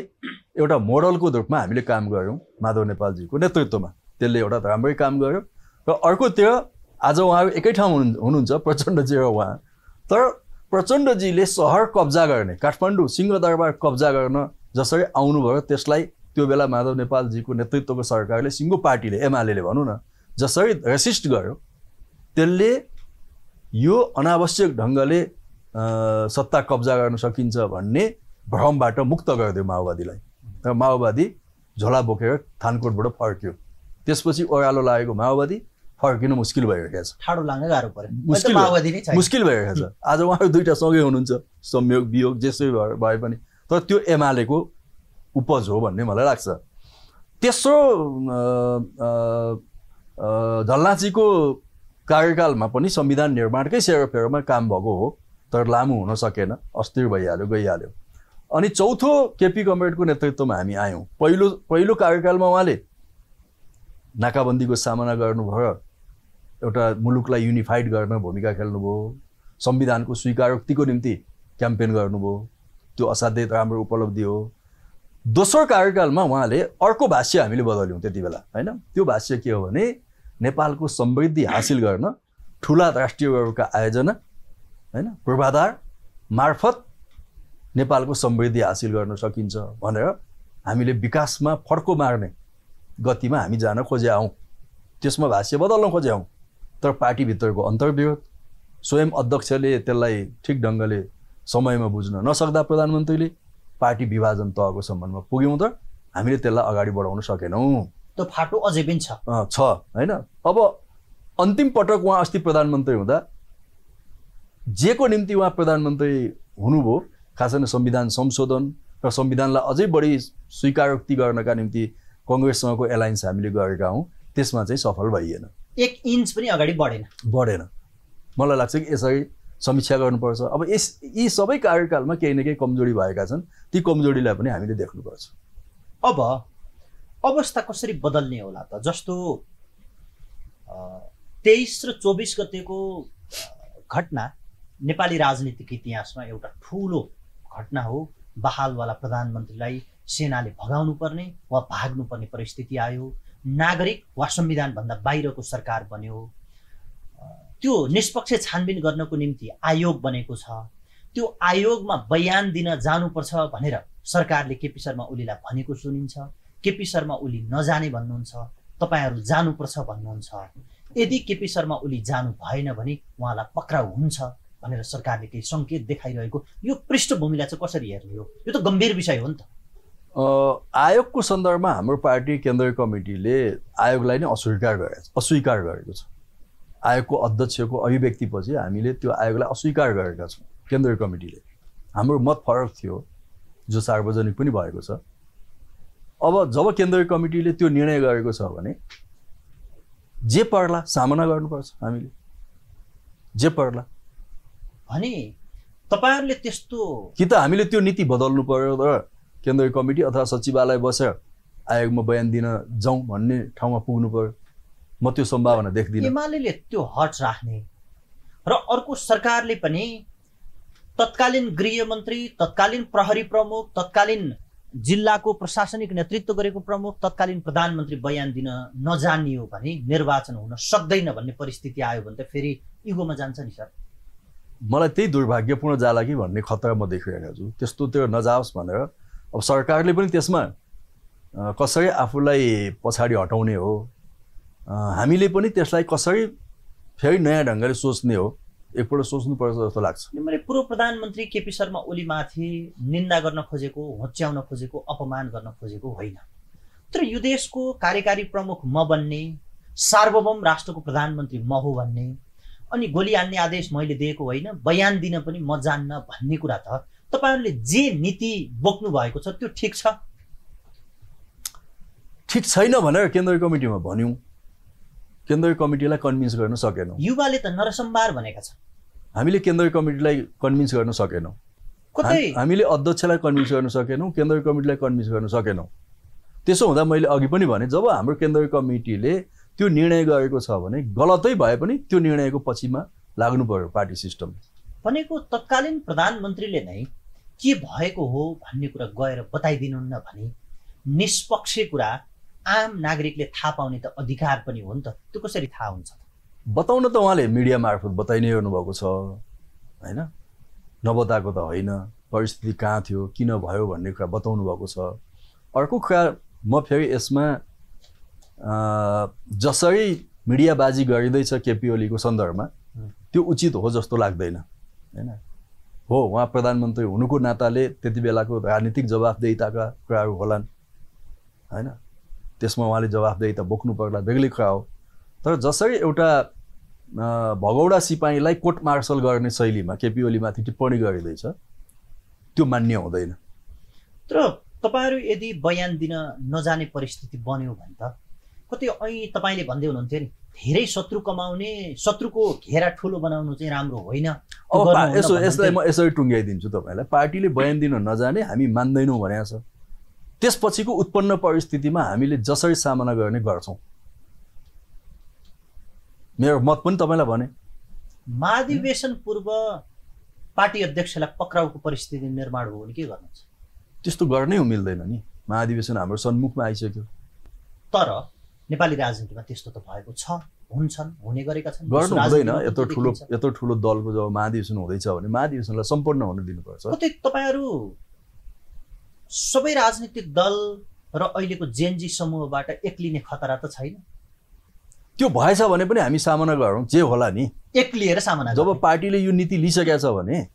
एउटा मोडलको रूपमा हामीले काम गऱ्यौँ माधव नेपालजीको नेतृत्वमा। त्यसले एउटा राम्रै काम गर्यो। र अर्कोतिर आज उहाँहरू एकै ठाउँ हुनुहुन्छ, प्रचण्डजी र उहाँ। तर प्रचण्डजीले सहर कब्जा गर्ने, काठमाडौँ सिंहदरबार कब्जा गर्न जसरी आउनुभयो, त्यसलाई त्यो बेला माधव नेपालजीको नेतृत्वको सरकारले, सिङ्गो पार्टीले, एमाले भनौँ न, जसरी रेसिस्ट गर्यो, त्यसले यो अनावश्यक ढङ्गले सत्ता कब्जा गर्न सकिन्छ भन्ने भ्रमबाट मुक्त गरिदियो माओवादीलाई। र माओवादी झोला बोकेर थानकोटबाट फर्क्यो। त्यसपछि ओह्रालो लागेको माओवादी फर्किन मुस्किल भइरहेको छ। ठाडो लाग्न गाह्रो पर्यो, मुस्किल भइरहेको छ। आज उहाँहरू दुईटा सँगै हुनुहुन्छ, संयोग वियोग जेसै भए पनि। तर त्यो एमालेको उपज हो भन्ने मलाई लाग्छ। तेस्रो, झलनाथजीको कार्यकालमा पनि संविधान निर्माणकै सेरोफेरोमा काम भएको हो, तर लामो हुन सकेन, अस्थिर भइहाल्यो, गइहाल्यो। अनि चौथो, केपी कमरेडको नेतृत्वमा हामी आयौँ। पहिलो कार्यकालमा उहाँले नाकाबन्दीको सामना गर्नुभयो, एउटा मुलुकलाई युनिफाइड गर्न भूमिका खेल्नुभयो, संविधानको स्वीकारोक्तिको निम्ति क्याम्पेन गर्नुभयो। त्यो असाध्यै राम्रो उपलब्धि हो। दोस्रो कार्यकालमा उहाँले अर्को भाष्य हामीले बदल्यौँ त्यति बेला, होइन? त्यो भाष्य के हो भने, नेपालको समृद्धि हासिल गर्न ठुला राष्ट्रियहरूका आयोजना, होइन, पूर्वाधार मार्फत नेपालको समृद्धि हासिल गर्न सकिन्छ भनेर हामीले विकासमा फड्को मार्ने गतिमा हामी जान खोजेका हौँ। त्यसमा भाष्य बदल्न खोजेका हौँ। तर पार्टीभित्रको अन्तर्विरोध, स्वयं अध्यक्षले त्यसलाई ठिक ढङ्गले समयमा बुझ्न नसक्दा प्रधानमन्त्रीले पार्टी विभाजन तहको सम्बन्धमा पुग्यौँ त हामीले त्यसलाई अगाडि बढाउन सकेनौँ। त्यो फाटो अझै पनि छ हैन। अब अन्तिम पटक उहाँ अस्ति प्रधानमन्त्री हुँदा जेको निम्ति उहाँ प्रधानमन्त्री हुनुभयो, खास गरी संविधान संशोधन र संविधानलाई अझै बढी स्वीकारोक्ति गर्नका निम्ति कङ्ग्रेससँगको एलायन्स हामीले गरेका हौँ, त्यसमा चाहिँ सफल भइएन। 1 इन्च पनि अगाडि बढेन। मलाई लाग्छ कि यसरी समीक्षा गर्नुपर्छ। अब यी सबै कार्यकालमा केही न केही कमजोरी भएका छन्, ती कमजोरीलाई पनि हामीले देख्नुपर्छ। अब अवस्था कसरी बदल्ने होला त? जस्तो 23 र 24 गतेको घटना नेपाली राजनीतिक इतिहासमा एउटा ठुलो घटना हो। बहालवाला प्रधानमन्त्रीलाई सेनाले भगाउनु पर्ने वा भाग्नु पर्ने परिस्थिति आयो। नागरिक वा संविधानभन्दा बाहिरको सरकार बन्यो। त्यो निष्पक्ष छानबिन गर्नको निम्ति आयोग बनेको छ। त्यो आयोगमा बयान दिन जानुपर्छ भनेर सरकारले केपी शर्मा ओलीलाई भनेको सुनिन्छ। केपी शर्मा ओली नजाने भन्नुहुन्छ, तपाईहरू जानुपर्छ भन्नुहुन्छ। यदि केपी शर्मा ओली जानु भएन भने उहाँलाई पक्राउ हुन्छ भनेर सरकारले केही सङ्केत देखाइरहेको, यो पृष्ठभूमिलाई चाहिँ कसरी हेर्ने हो? यो त गम्भीर विषय हो नि त। आयोगको सन्दर्भमा हाम्रो पार्टी केन्द्रीय कमिटीले आयोगलाई नै अस्वीकार गरेको छ। आयोगको अध्यक्षको अभिव्यक्तिपछि हामीले त्यो आयोगलाई अस्वीकार गरेका छौँ। केन्द्रीय कमिटीले हाम्रो मत फरक थियो, जो सार्वजनिक पनि भएको छ। अब जब केन्द्रीय कमिटीले त्यो निर्णय गरेको छ भने जे पर्ला सामना गर्नुपर्छ हामीले, जे पर्ला। भने तपाईहरुले त्यस्तो कि त हामीले त्यो नीति बदल्नु पर्यो र केन्द्रीय कमिटी अथवा सचिवालय बसेर आयोगमा बयान दिन जाउँ भन्ने ठाउँमा पुग्नु पर्यो। म त्यो सम्भावना देख्दिनँ। एमाले त्यो हट राख्ने र अर्को सरकारले पनि तत्कालीन गृहमन्त्री, तत्कालीन प्रहरी प्रमुख, तत्कालीन जिल्लाको प्रशासनिक नेतृत्व गरेको प्रमुख, तत्कालीन प्रधानमन्त्री बयान दिन नजानियो भने निर्वाचन हुन सक्दैन भन्ने परिस्थिति आयो भने त फेरि इगोमा जान्छ नि सर। मलाई त्यही दुर्भाग्यपूर्ण जाला कि भन्ने खतरा म देखिरहेको छु। त्यस्तो त्यो नजाओस् भनेर अब सरकारले पनि त्यसमा कसरी आफूलाई पछाडि हटाउने हो, हामीले पनि त्यसलाई कसरी फेरि नयाँ ढङ्गले सोच्ने हो, एकपल्ट सोच्नुपर्छ जस्तो लाग्छ। मैले पूर्व प्रधानमन्त्री केपी शर्मा ओलीमाथि निन्दा गर्न खोजेको, होच्याउन खोजेको, अपमान गर्न खोजेको होइन। तर यो देशको कार्यकारी प्रमुख म बन्ने, सार्वभौम राष्ट्रको प्रधानमन्त्री म हो भन्ने, अनि गोली हान्ने आदेश मैले दिएको होइन, बयान दिन पनि म जान्न भन्ने कुरा त तपाईहरुले जे नीति बोक्नु भएको छ त्यो ठिक छ? ठिक छैन भनेर केन्द्रीय कमिटीमा भन्यौं, केन्द्रीय कमिटीलाई कन्भिन्स गर्न सकेनौं। युवाले त नरसम्भार भनेका छन्। हामीले केन्द्रीय कमिटीलाई कन्भिन्स गर्न सकेनौं। हामीले अध्यक्षलाई कन्भिन्स गर्न सकेनौं, केन्द्रीय कमिटीलाई कन्भिन्स गर्न सकेनौं। त्यसो हुँदा मैले अघि पनि भने, जब हाम्रो केन्द्रीय कमिटीले त्यो निर्णय गरेको छ भने गलतै भए पनि त्यो निर्णयको पछिमा लाग्नु पर्यो पार्टी सिस्टम। भनेको तत्कालीन प्रधानमन्त्रीले नै के भएको हो भन्ने कुरा गएर बताइदिनुहुन्न भने निष्पक्ष कुरा आम नागरिकले थाहा पाउने त अधिकार पनि हो नि त। त्यो कसरी थाहा हुन्छ? बताउन त उहाँले मिडिया मार्फत बताइ नै रहनु भएको छ हैन, नबताएको त होइन। परिस्थिति कहाँ थियो, किन भयो भन्ने कुरा बताउनु भएको छ। अर्को कुरा म फेरि यसमा जसरी मिडियाबाजी गरिँदैछ केपी ओलीको सन्दर्भमा त्यो उचित हो जस्तो लाग्दैन हैन। हो, उहाँ प्रधानमन्त्री हुनुको नाताले त्यति बेलाको राजनीतिक जवाफदेहिताका कुराहरू होलान् हैन, त्यसमा उहाँले जवाफदेहिता बोक्नु पर्ला, बेग्लै कुरा हो। तर जसरी एउटा भगौडा सिपाहीलाई कोर्ट मार्शल गर्ने शैलीमा केपी ओलीमाथि टिप्पणी गरिँदैछ त्यो मान्य हुँदैन। तर तपाईहरु यदि बयान दिन नजाने परिस्थिति बन्यो भने त कतै अहिले तपाईले भन्दै हुनुहुन्थ्यो नि, धेरै शत्रु कमाउने, शत्रुको घेरा ठुलो बनाउनु चाहिँ राम्रो होइन। यसलाई म यसरी टुङ्ग्याइदिन्छु तपाईलाई। पार्टीले बयान दिन नजाने हामी मान्दैनौँ भनेको छ, त्यसपछिको उत्पन्न परिस्थितिमा हामीले जसरी सामना गर्ने गर्छौं। मेरो मत पनि तपाईलाई भने, महाधिवेशन पूर्व पार्टी अध्यक्षलाई पक्राउको परिस्थिति निर्माण हो भने के गर्नुहुन्छ? त्यस्तो गर्नै हो मिल्दैन नि। महाधिवेशन हाम्रो सन्मुखमा आइसक्यो। तर नेपाली राजनीतिमा त्यस्तो त भएको छ, हुन्छन्, हुने गरेका छन्। गर्नु हुँदैन। यत्रो ठुलो दलको जब महाधिवेशन हुँदैछ भने महाधिवेशनलाई सम्पन्न हुन दिनुपर्छ। कतै तपाईहरु सबै राजनीतिक दल र अहिलेको जेनजी समूहबाट एक्लिने खतरा त छैन? त्यो भएछ भने पनि हामी सामना गरौँ, जे होला नि एक लिएर सामना। जब पार्टीले यो नीति लिइसकेको छ भने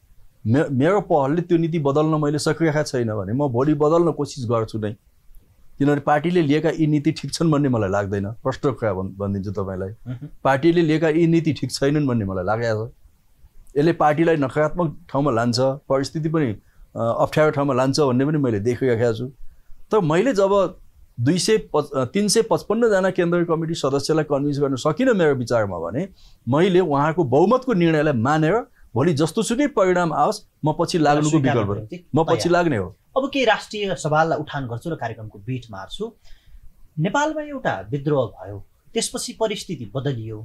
मेरो पहलले त्यो नीति बदल्न मैले सकिरहेको छैन भने म भोलि बदल्न कोसिस गर्छु नै, किनभने पार्टीले लिएका यी नीति ठिक छन् भन्ने मलाई लाग्दैन। प्रष्ट कुरा भनिदिन्छु तपाईँलाई, पार्टीले लिएका यी नीति ठिक छैनन् भन्ने मलाई लागेको छ। यसले पार्टीलाई नकारात्मक ठाउँमा लान्छ, परिस्थिति पनि अप्ठ्यारो ठाउँमा लान्छ भन्ने पनि मैले देखिरहेको छु। तर मैले जब 355 जना केन्द्रीय कमिटी सदस्यलाई कन्भिन्स गर्न सकिनँ मेरो विचारमा भने मैले उहाँको बहुमतको निर्णयलाई मानेर भोलि जस्तोसुकै परिणाम आओस् म पछि लाग्नुको विकल्प, म पछि लाग्ने हो। अब केही राष्ट्रिय सवाललाई उठान गर्छु र कार्यक्रमको बीट मार्छु। नेपालमा एउटा विद्रोह भयो, त्यसपछि परिस्थिति बदलियो।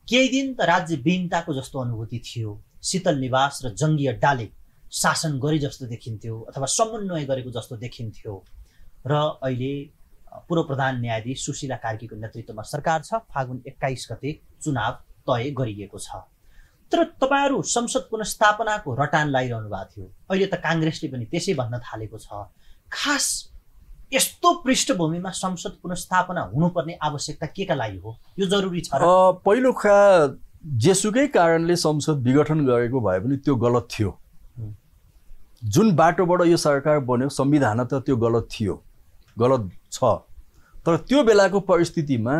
केही दिन त राज्य विहीनताको जस्तो अनुभूति थियो, शीतल निवास र जङ्गी अड्डाले शासन गरे जस्तो देखिन्थ्यो अथवा समन्वय गरेको जस्तो देखिन्थ्यो। र अहिले पूर्व प्रधान न्यायाधीश सुशीला कार्कीको नेतृत्वमा सरकार छ। फागुन 21 गते चुनाव तय गरिएको छ। तर तपाईहरू संसद पुनर्स्थापनाको रटान लगाइरहनु भएको थियो, अहिले त काङ्ग्रेसले पनि त्यसै भन्न थालेको छ। खास यस्तो पृष्ठभूमिमा संसद पुनर्स्थापना हुनुपर्ने आवश्यकता के का लागि हो? यो जरुरी छ? पहिलो कुरा, जेसुकै कारणले संसद विघटन गरेको भए पनि त्यो गलत थियो। जुन बाटोबाट यो सरकार बन्यो संविधान त त्यो गलत थियो, गलत छ। तर त्यो बेलाको परिस्थितिमा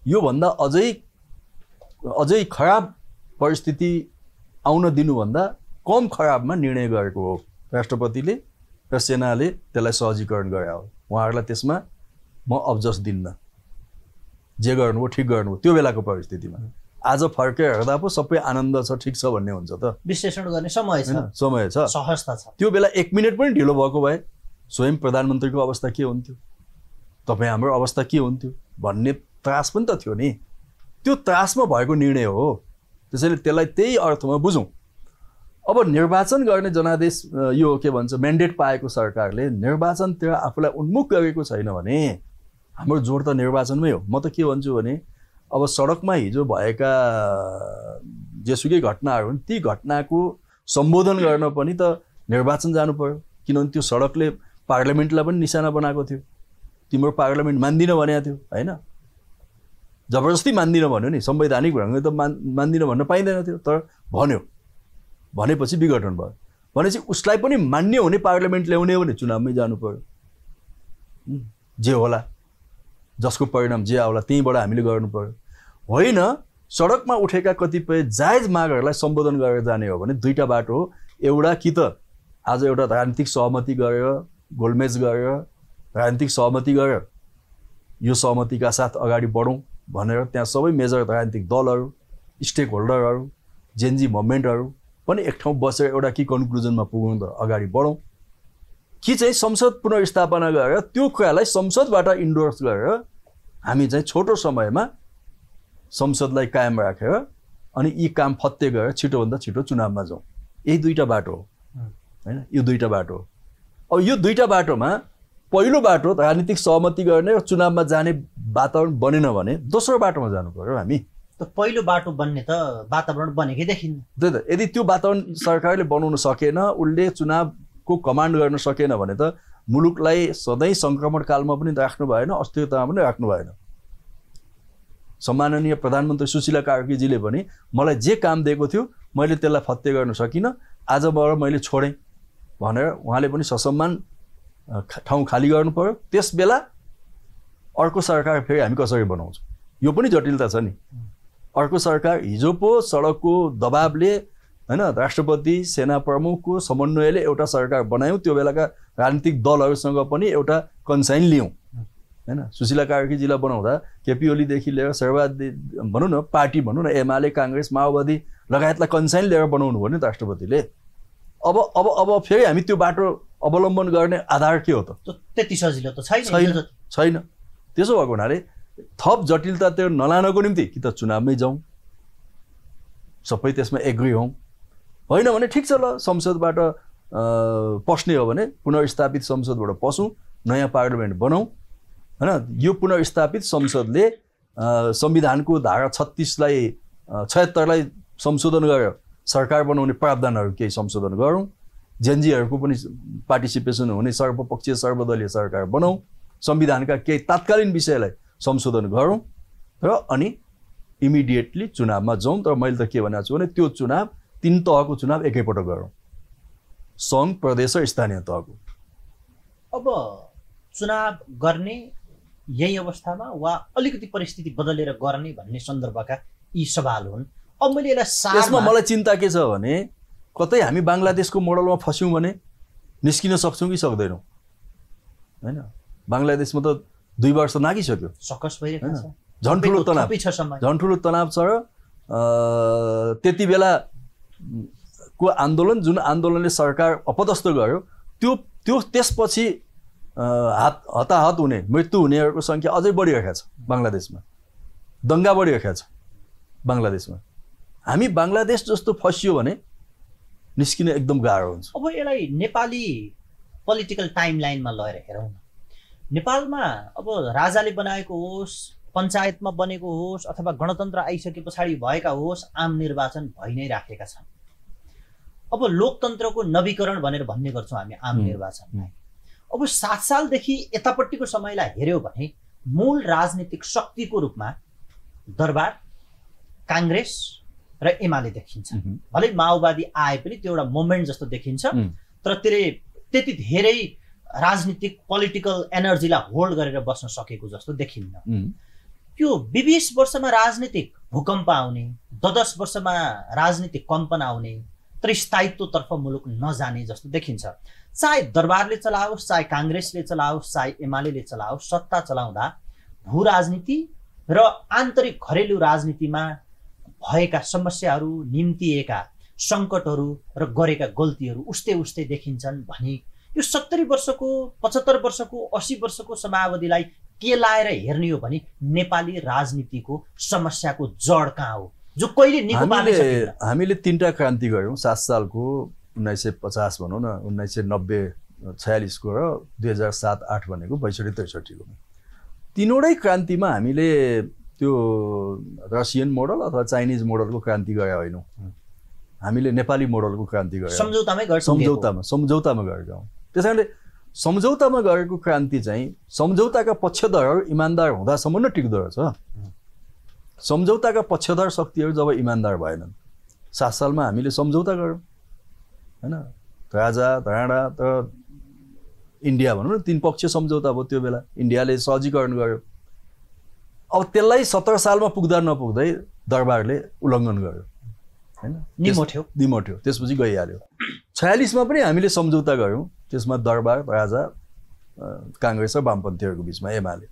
योभन्दा अझै खराब परिस्थिति आउन दिनुभन्दा कम खराबमा निर्णय गरेको हो राष्ट्रपतिले र सेनाले, त्यसलाई सहजीकरण गरे हो। उहाँहरूलाई त्यसमा म अब्जस दिन्न, जे गर्नुभयो ठिक गर्नुभयो त्यो बेलाको परिस्थितिमा। आज फर्केर हेर्दा पो सबै आनन्द छ, ठिक छ भन्ने हुन्छ त? विश्लेषण गर्ने समय छ, समय छ, सहजता छ। त्यो बेला 1 मिनट पनि ढिलो भएको भए स्वयं प्रधानमन्त्रीको अवस्था के हुन्थ्यो, तपाईँ हाम्रो अवस्था के हुन्थ्यो भन्ने त्रास पनि त थियो नि। त्यो त्रासमा भएको निर्णय हो, त्यसैले त्यसलाई त्यही अर्थमा बुझौँ। अब निर्वाचन गर्ने जनादेश यो के भन्छ म्यान्डेट पाएको सरकारले निर्वाचनतिर आफूलाई उन्मुख गरेको छैन भने हाम्रो जोड त निर्वाचनमै हो। म त के भन्छु भने अब सडकमा हिजो भएका जेसुकै घटनाहरू हुन्, ती घटनाको सम्बोधन गर्न पनि त निर्वाचन जानु पर्यो, किनभने त्यो सडकले पार्लियामेन्टलाई पनि निशाना बनाएको थियो। तिम्रो पार्लियामेन्ट मान्दिन भनेको थियो होइन, जबरजस्ती मान्दिन भन्यो नि, संवैधानिक ढङ्गले त मान्दिन भन्न पाइँदैन थियो, तर भन्यो, भनेपछि विघटन भयो। भनेपछि उसलाई पनि मान्य हुने पार्लियामेन्ट ल्याउने हो भने चुनावमै जानु पर्यो। जे होला, जसको परिणाम जे आउला त्यहीँबाट हामीले गर्नु पर्यो। होइन सडकमा उठेका कतिपय जायज मागहरूलाई सम्बोधन गरेर जाने हो भने दुईटा बाटो हो। एउटा कि त आज एउटा राजनीतिक सहमति गरेर, गोलमेज गरेर राजनीतिक सहमति गरेर यो सहमतिका साथ अगाडि बढौँ भनेर त्यहाँ सबै मेजर राजनीतिक दलहरू, स्टेक होल्डरहरू, जेनजी मुभमेन्टहरू पनि एक ठाउँ बसेर एउटा के कन्क्लुजनमा पुगौँ त अगाडि बढौँ, कि चाहिँ संसद पुनर्स्थापना गरेर त्यो कुरालाई संसदबाट इन्डोर्स गरेर हामी चाहिँ छोटो समयमा संसदलाई कायम राखेर अनि यी काम फत्ते गरेर छिटोभन्दा छिटो चुनावमा जाउँ। यही दुईटा बाटो हो होइन, यो दुईटा बाटो हो। अब यो दुईटा बाटोमा पहिलो बाटो राजनीतिक सहमति गर्ने र चुनावमा जाने वातावरण बनेन भने दोस्रो बाटोमा जानु पर्यो हामी। त पहिलो बाटो बन्ने त वातावरण बनेकै देखिन्न। त्यही त, यदि त्यो वातावरण सरकारले बनाउन सकेन, उसले चुनावको कमान्ड गर्न सकेन भने त मुलुकलाई सधैँ सङ्क्रमण कालमा पनि राख्नु भएन, अस्थिरतामा पनि राख्नु भएन। सम्माननीय प्रधानमन्त्री सुशीला कार्कीजीले पनि मलाई जे काम दिएको थियो मैले त्यसलाई फत्ते गर्न सकिनँ, आजबाट मैले छोडेँ भनेर उहाँले पनि ससम्मान ठाउँ खाली गर्नु पर्यो। त्यस बेला अर्को सरकार फेरि हामी कसरी बनाउँछौँ, यो पनि जटिलता छ नि। अर्को सरकार हिजो पो सडकको दबावले होइन, राष्ट्रपति सेना प्रमुखको समन्वयले एउटा सरकार बनायौँ, त्यो बेलाका राजनीतिक दलहरूसँग पनि एउटा कन्साइन लियौँ होइन। सुशीला कार्कीजीलाई बनाउँदा केपी ओलीदेखि लिएर सर्ववादी भनौँ न, पार्टी भनौँ न, एमाले, काङ्ग्रेस, माओवादी लगायतलाई कन्साइन लिएर बनाउनु भयो नि राष्ट्रपतिले। अब अब अब फेरि हामी त्यो बाटो अवलम्बन गर्ने आधार के हो त? त्यति सजिलो त छैन। त्यसो भएको हुनाले थप जटिलता त्यो नलानको निम्ति कि त चुनावमै जाउँ, सबै त्यसमा एग्री हौँ, होइन भने ठिक छ ल संसदबाट पस्ने हो भने पुनर्स्थापित संसदबाट पसौँ, नयाँ पार्लियामेन्ट बनाऊँ होइन। यो पुनर्स्थापित संसदले संविधानको धारा 76लाई संशोधन गरेर सरकार बनाउने प्रावधानहरू केही संशोधन गरौँ, जेनजीहरूको पनि पार्टिसिपेसन हुने सर्वपक्षीय सर्वदलीय सरकार बनाऊँ, संविधानका केही तात्कालीन विषयलाई संशोधन गरौँ र अनि इमिडिएटली चुनावमा जाउँ। तर मैले त के भनेको छु भने त्यो चुनाव 3 तहको चुनाव एकैपटक गरौँ, सङ्घ, प्रदेश र स्थानीय तहको। अब चुनाव गर्ने यही अवस्थामा वा अलिकति परिस्थिति बदलेर गर्ने भन्ने सन्दर्भका यी सवाल हुन्। अब मैले यसलाई यसमा मलाई चिन्ता के छ भने कतै हामी बङ्गलादेशको मोडलमा फस्यौँ भने निस्किन सक्छौँ कि सक्दैनौँ, हैन? बङ्गलादेशमा त 2 वर्ष नागिसक्यो, सकस भइरहेको छ, झन् ठुलो तनाव छ। र त्यति बेलाको आन्दोलन, जुन आन्दोलनले सरकार अपदस्थ गर्यो, त्यसपछि हताहत हुने, मृत्यु हुनेहरूको सङ्ख्या अझै बढिरहेको छ बङ्गलादेशमा, दङ्गा बढिरहेको छ बङ्गलादेशमा। हामी बङ्गलादेश जस्तो फसियो भने निस्किन एकदम गाह्रो हुन्छ। अब यसलाई नेपाली पोलिटिकल टाइमलाइनमा लगेर हेरौँ न। नेपालमा अब राजाले बनाएको होस्, पञ्चायतमा बनेको होस्, अथवा गणतन्त्र आइसके पछाडि भएका होस्, आम निर्वाचन भइ नै राखेका छन्। अब लोकतन्त्रको नवीकरण भनेर भन्ने गर्छौँ हामी आम निर्वाचनलाई। अब 7 सालदेखि यतापट्टिको समयलाई हेऱ्यौँ भने मूल राजनीतिक शक्तिको रूपमा दरबार, काङ्ग्रेस र एमाले देखिन्छ। भलै माओवादी आए पनि त्यो एउटा मोमेन्ट जस्तो देखिन्छ, तर त्यसले त्यति धेरै राजनीतिक पोलिटिकल एनर्जीलाई होल्ड गरेर बस्न सकेको जस्तो देखिन्न। यो 20 वर्षमा राजनीतिक भूकम्प आउने, 10 वर्षमा राजनीतिक कम्पन आउने, तर स्थायित्वतर्फ मुलुक नजाने जस्तो देखिन्छ। चाहे दरबारले चलाओस्, चाहे काङ्ग्रेसले चलाओस्, चाहे एमाले चलाओस्, सत्ता चलाउँदा भू राजनीति र आन्तरिक घरेलु राजनीतिमा भएका समस्याहरू, निम्तिएका सङ्कटहरू र गरेका गल्तीहरू उस्तै उस्तै देखिन्छन् भनी यो 70 वर्षको, 75 वर्षको, 80 वर्षको समयावधिलाई के लाएर हेर्ने हो भने नेपाली राजनीतिको समस्याको जड कहाँ हो, जो कहिले निको पार्न सकिन्न। हामीले 3टा क्रान्ति गर्यौँ। 7 सालको, 1950 भनौँ न, 1990-46 को र 2007-8 भनेको 62-63 को। तीनवटै क्रान्तिमा हामीले त्यो रसियन मोडल अथवा चाइनिज मोडलको क्रान्ति गरे होइनौँ। हामीले नेपाली मोडलको क्रान्ति गरे, सम्झौतामा गरेका हौँ। त्यसैले सम्झौतामा गरेको क्रान्ति चाहिँ सम्झौताका पक्षधरहरू इमान्दार हुँदासम्म नै टिक्दो रहेछ। सम्झौताका पक्षधर शक्तिहरू जब इमान्दार भएनन्, 7 सालमा हामीले सम्झौता गऱ्यौँ, हैन? राजा, राणा त इन्डिया भनौँ न, 3 पक्ष सम्झौता भयो त्यो बेला। इन्डियाले सहजीकरण गर्यो। अब त्यसलाई 17 सालमा पुग्दा नपुग्दै दरबारले उल्लङ्घन गर्यो, हैन? निमोठ्यो, त्यसपछि गइहाल्यो। 46 मा पनि हामीले सम्झौता गऱ्यौँ। त्यसमा दरबार, राजा, काङ्ग्रेस र वामपन्थीहरूको बिचमा एमाले।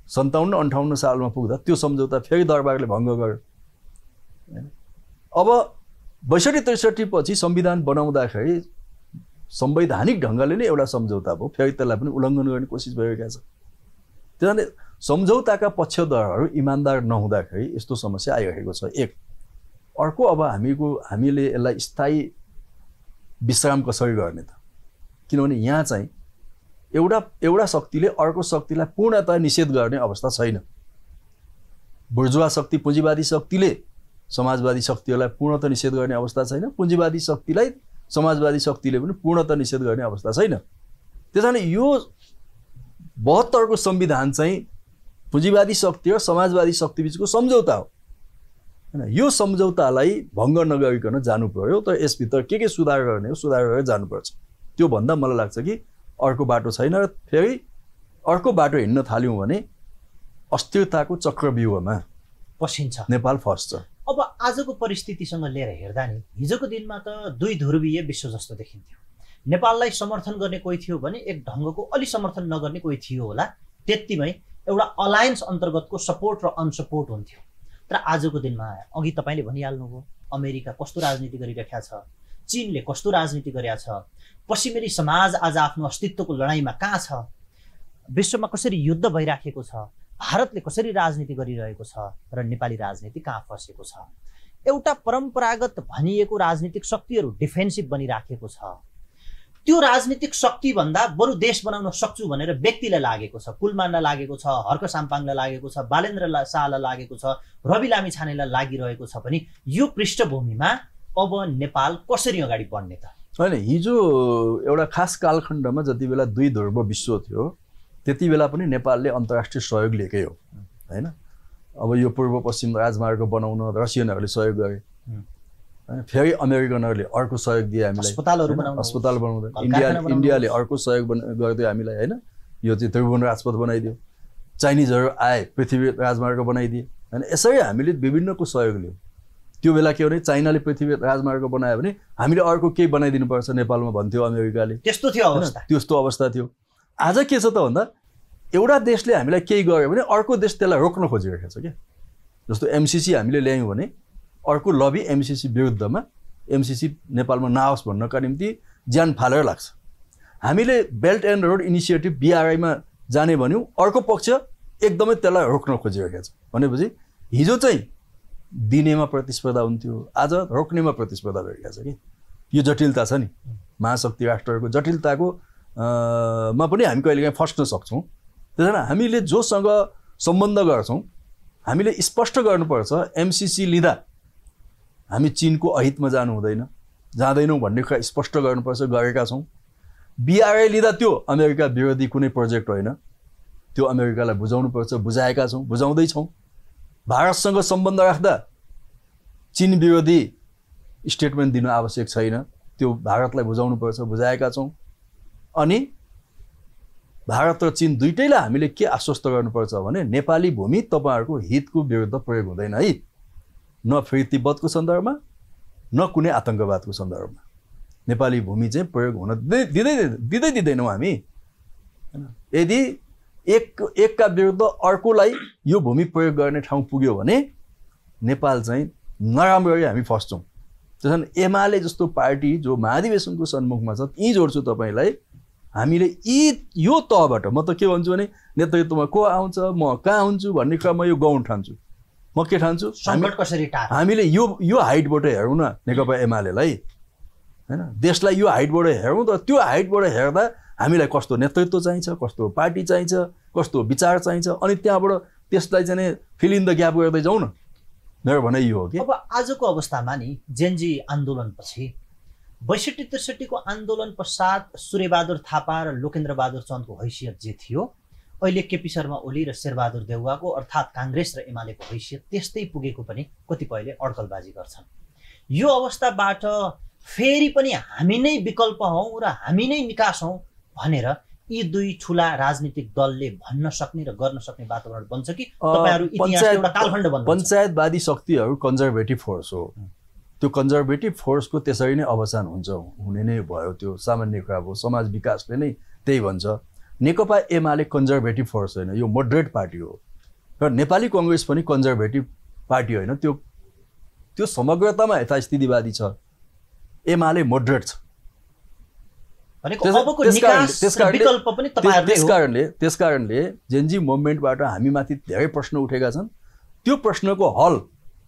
57-58 सालमा पुग्दा त्यो सम्झौता फेरि दरबारले भङ्ग गर्यो। अब 62-63 पछि संविधान बनाउँदाखेरि संवैधानिक ढङ्गले नै एउटा सम्झौता भयो, फेरि त्यसलाई पनि उल्लङ्घन गर्ने कोसिस भइरहेको छ। त्यसैले सम्झौताका पक्षधरहरू इमान्दार नहुँदाखेरि यस्तो समस्या आइरहेको छ। एक अर्को, अब हामीले यसलाई स्थायी विश्राम कसरी गर्ने त? किनभने यहाँ चाहिँ एउटा शक्तिले अर्को शक्तिलाई पूर्णतः निषेध गर्ने अवस्था छैन। बुर्जुवा शक्ति, पुँजीवादी शक्तिले समाजवादी शक्तिहरूलाई पूर्णतः निषेध गर्ने अवस्था छैन। पुँजीवादी शक्तिलाई समाजवादी शक्तिले पनि पूर्णतः निषेध गर्ने अवस्था छैन। त्यसैले यो 72 को संविधान चाहिँ पुँजीवादी शक्ति र समाजवादी शक्ति बिचको सम्झौता हो, हैन? यो सम्झौतालाई भङ्ग नगरिकन जानु पर्यो। तर यसभित्र के सुधार गर्ने हो, सुधार गरेर जानुपर्छ। त्यो भन्दा मलाई लाग्छ कि अर्को बाटो छैन। र फेरि अर्को बाटो हिँड्न थाल्यौँ भने अस्थिरताको चक्रव्यूहमा पसिन्छ, नेपाल फस्छ। अब आजको परिस्थितिसँग लिएर हेर्दा नि हिजोको दिनमा त 2 ध्रुवीय विश्व जस्तो देखिन्थ्यो। नेपाललाई समर्थन गर्ने कोही थियो भने एक ढङ्गको अलि समर्थन नगर्ने कोही थियो होला। त्यतिमै एउटा अलायन्स अन्तर्गतको सपोर्ट र अनसपोर्ट हुन्थ्यो। तर आजको दिनमा अघि तपाईँले भनिहाल्नुभयो, अमेरिका कस्तो राजनीति गरिरहेको छ, चीनले कस्तो राजनीति गरेका छ, पश्चिमेली समाज आज आफ्नो अस्तित्वको लडाइँमा कहाँ छ, विश्वमा कसरी युद्ध भइराखेको छ, भारतले कसरी राजनीति गरिरहेको छ र नेपाली राजनीति कहाँ फसेको छ। एउटा परम्परागत भनिएको राजनीतिक शक्तिहरू डिफेन्सिभ बनिराखेको छ। त्यो राजनीतिक शक्ति भन्दा बरु देश बनाउन सक्छु भनेर व्यक्तिलाई लागेको छ, कुलमानलाई लागेको छ, हर्क साम्पाङलाई लागेको छ, बालेन्द्र शाहलाई लागेको छ, रवि लामिछानेलाई लागिरहेको छ भने यो पृष्ठभूमिमा अब नेपाल कसरी अगाडि बढ्ने त? होइन, हिजो एउटा खास कालखण्डमा जति बेला 2 ध्रुव विश्व थियो त्यति बेला पनि नेपालले अन्तर्राष्ट्रिय सहयोग लिएकै हो, हैन? अब यो पूर्व पश्चिम राजमार्ग बनाउन रसियनहरूले सहयोग गरे हैन, फेरि अमेरिकनहरूले अर्को सहयोग दिए हामीलाई, अस्पताल बनाउँदा इन्डियाले अर्को सहयोग गरिदियो हामीलाई हैन, यो चाहिँ त्रिभुवन राजपथ बनाइदियो, चाइनिजहरू आए पृथ्वी राजमार्ग बनाइदिए हैन। यसरी हामीले विभिन्नको सहयोग लियौँ। त्यो बेला के भने चाइनाले पृथ्वी राजमार्ग बनायो भने हामीले अर्को केही बनाइदिनुपर्छ नेपालमा भन्थ्यो अमेरिकाले, त्यस्तो थियो अवस्था, त्यस्तो अवस्था थियो। आज के छ त भन्दा एउटा देशले हामीलाई केही गर्यो भने अर्को देश त्यसलाई रोक्न खोजिरहेको छ क्या। जस्तो एमसीसी हामीले ल्यायौँ भने अर्को लबी एमसीसी विरुद्धमा एमसीसी नेपालमा नआओस् भन्नका निम्ति ज्यान फालेर लाग्छ। हामीले बेल्ट एन्ड रोड इनिसिएटिभ BRI-मा जाने भन्यौँ, अर्को पक्ष एकदमै त्यसलाई रोक्न खोजिरहेको छ। भनेपछि हिजो चाहिँ दिनेमा प्रतिस्पर्धा हुन्थ्यो, आज रोक्नेमा प्रतिस्पर्धा भइरहेको छ कि। यो जटिलता छ नि, महाशक्ति राष्ट्रहरूको जटिलताको मा पनि हामी कहिलेकाहीँ फस्न सक्छौँ। त्यसो भने हामीले जोसँग सम्बन्ध गर्छौँ हामीले स्पष्ट गर्नुपर्छ, एमसीसी लिँदा हामी चीनको अहितमा जानु हुँदैन, जाँदैनौँ भन्ने कुरा स्पष्ट गर्नुपर्छ, गरेका छौँ। BRI लिँदा त्यो अमेरिका विरोधी कुनै प्रोजेक्ट होइन, त्यो अमेरिकालाई बुझाउनुपर्छ, बुझाएका छौँ, बुझाउँदैछौँ। भारतसँग सम्बन्ध राख्दा चीन विरोधी स्टेटमेन्ट दिनु आवश्यक छैन, त्यो भारतलाई बुझाउनुपर्छ, बुझाएका छौँ। अनि भारत र चीन दुईटैलाई हामीले के आश्वस्त गर्नुपर्छ भने नेपाली भूमि तपाईँहरूको हितको विरुद्ध प्रयोग हुँदैन है, न फेरि तिब्बतको सन्दर्भमा न कुनै आतङ्कवादको सन्दर्भमा। नेपाली भूमि चाहिँ प्रयोग हुन दिँदैनौँ हामी। यदि एकका विरुद्ध अर्कोलाई यो भूमि प्रयोग गर्ने ठाउँ पुग्यो भने नेपाल चाहिँ नराम्ररी हामी फस्छौँ। त्यसो भने एमाले जस्तो पार्टी जो महाधिवेशनको सन्मुखमा छ, यी जोड्छु तपाईँलाई, हामीले यो तहबाट म त के भन्छु भने नेतृत्वमा को आउँछ, म कहाँ हुन्छु भन्ने कुरा म यो गाउँ ठान्छु। म के ठान्छु, हामीले यो हाइटबाट हेरौँ न नेकपा एमालेलाई हैन, देशलाई यो हाइटबाट हेरौँ त। त्यो हाइटबाट हेर्दा हामीलाई कस्तो नेतृत्व चाहिन्छ, कस्तो पार्टी चाहिन्छ, कस्तो विचार चाहिन्छ, अनि त्यहाँबाट त्यसलाई चाहिँ फिल इन द ग्याप गर्दै जाउँ न। मेरो भनाइ यो हो कि अब आजको अवस्थामा नि जेनजी आन्दोलनपछि 62-63 को आन्दोलन पश्चात सूर्यबहादुर थापा र लोकेन्द्र बहादुर चन्दको हैसियत जे थियो, अहिले केपी शर्मा ओली र शेरबहादुर देउवाको अर्थात् काङ्ग्रेस र एमालेको हैसियत त्यस्तै पुगेको पनि कतिपयले अड्कलबाजी गर्छन्। यो अवस्थाबाट फेरि पनि हामी नै विकल्प हौँ र हामी नै निकास हौँ भनेर यी दुई ठुला राजनीतिक दलले भन्न सक्ने र गर्न सक्ने वातावरण बन्छ कि तपाईहरु इतिहासको एउटा कालखण्ड बन्छ? पञ्चायतवादी शक्तिहरू कन्जर्भेटिभ फोर्स हो। त्यो कन्जर्भेटिभ फोर्सको त्यसरी नै अवसान हुन्छ, हुने नै भयो। त्यो सामान्य कुरा हो, समाज विकासले नै त्यही भन्छ। नेकपा एमाले कन्जर्भेटिभ फोर्स होइन, यो मोडरेट पार्टी हो। र नेपाली कङ्ग्रेस पनि कन्जर्भेटिभ पार्टी होइन, त्यो समग्रतामा यथास्थितिवादी छ। एमाले मोडरेट छ। त्यसकारणले जेनजी मुभमेन्टबाट हामीमाथि धेरै प्रश्न उठेका छन्। त्यो प्रश्नको हल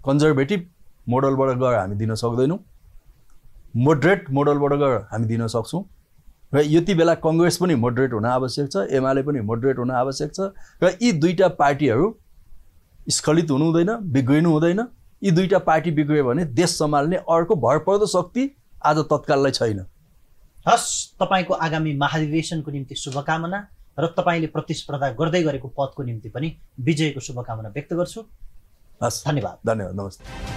कन्जर्भेटिभ मोडलबाट गएर हामी दिन सक्दैनौँ, मोडरेट मोडलबाट गएर हामी दिन सक्छौँ। र यति बेला कङ्ग्रेस पनि मोडरेट हुन आवश्यक छ, एमाले पनि मोडरेट हुन आवश्यक छ। र यी दुईटा पार्टीहरू स्खलित हुनु हुँदैन, बिग्रिनु हुँदैन। यी दुईटा पार्टी बिग्रियो भने देश सम्हाल्ने अर्को भरपर्दो शक्ति आज तत्काललाई छैन। हस्, तपाईँको आगामी महाधिवेशनको निम्ति शुभकामना र तपाईँले प्रतिस्पर्धा गर्दै गरेको पदको निम्ति पनि विजयको शुभकामना व्यक्त गर्छु। हस्, धन्यवाद। नमस्ते।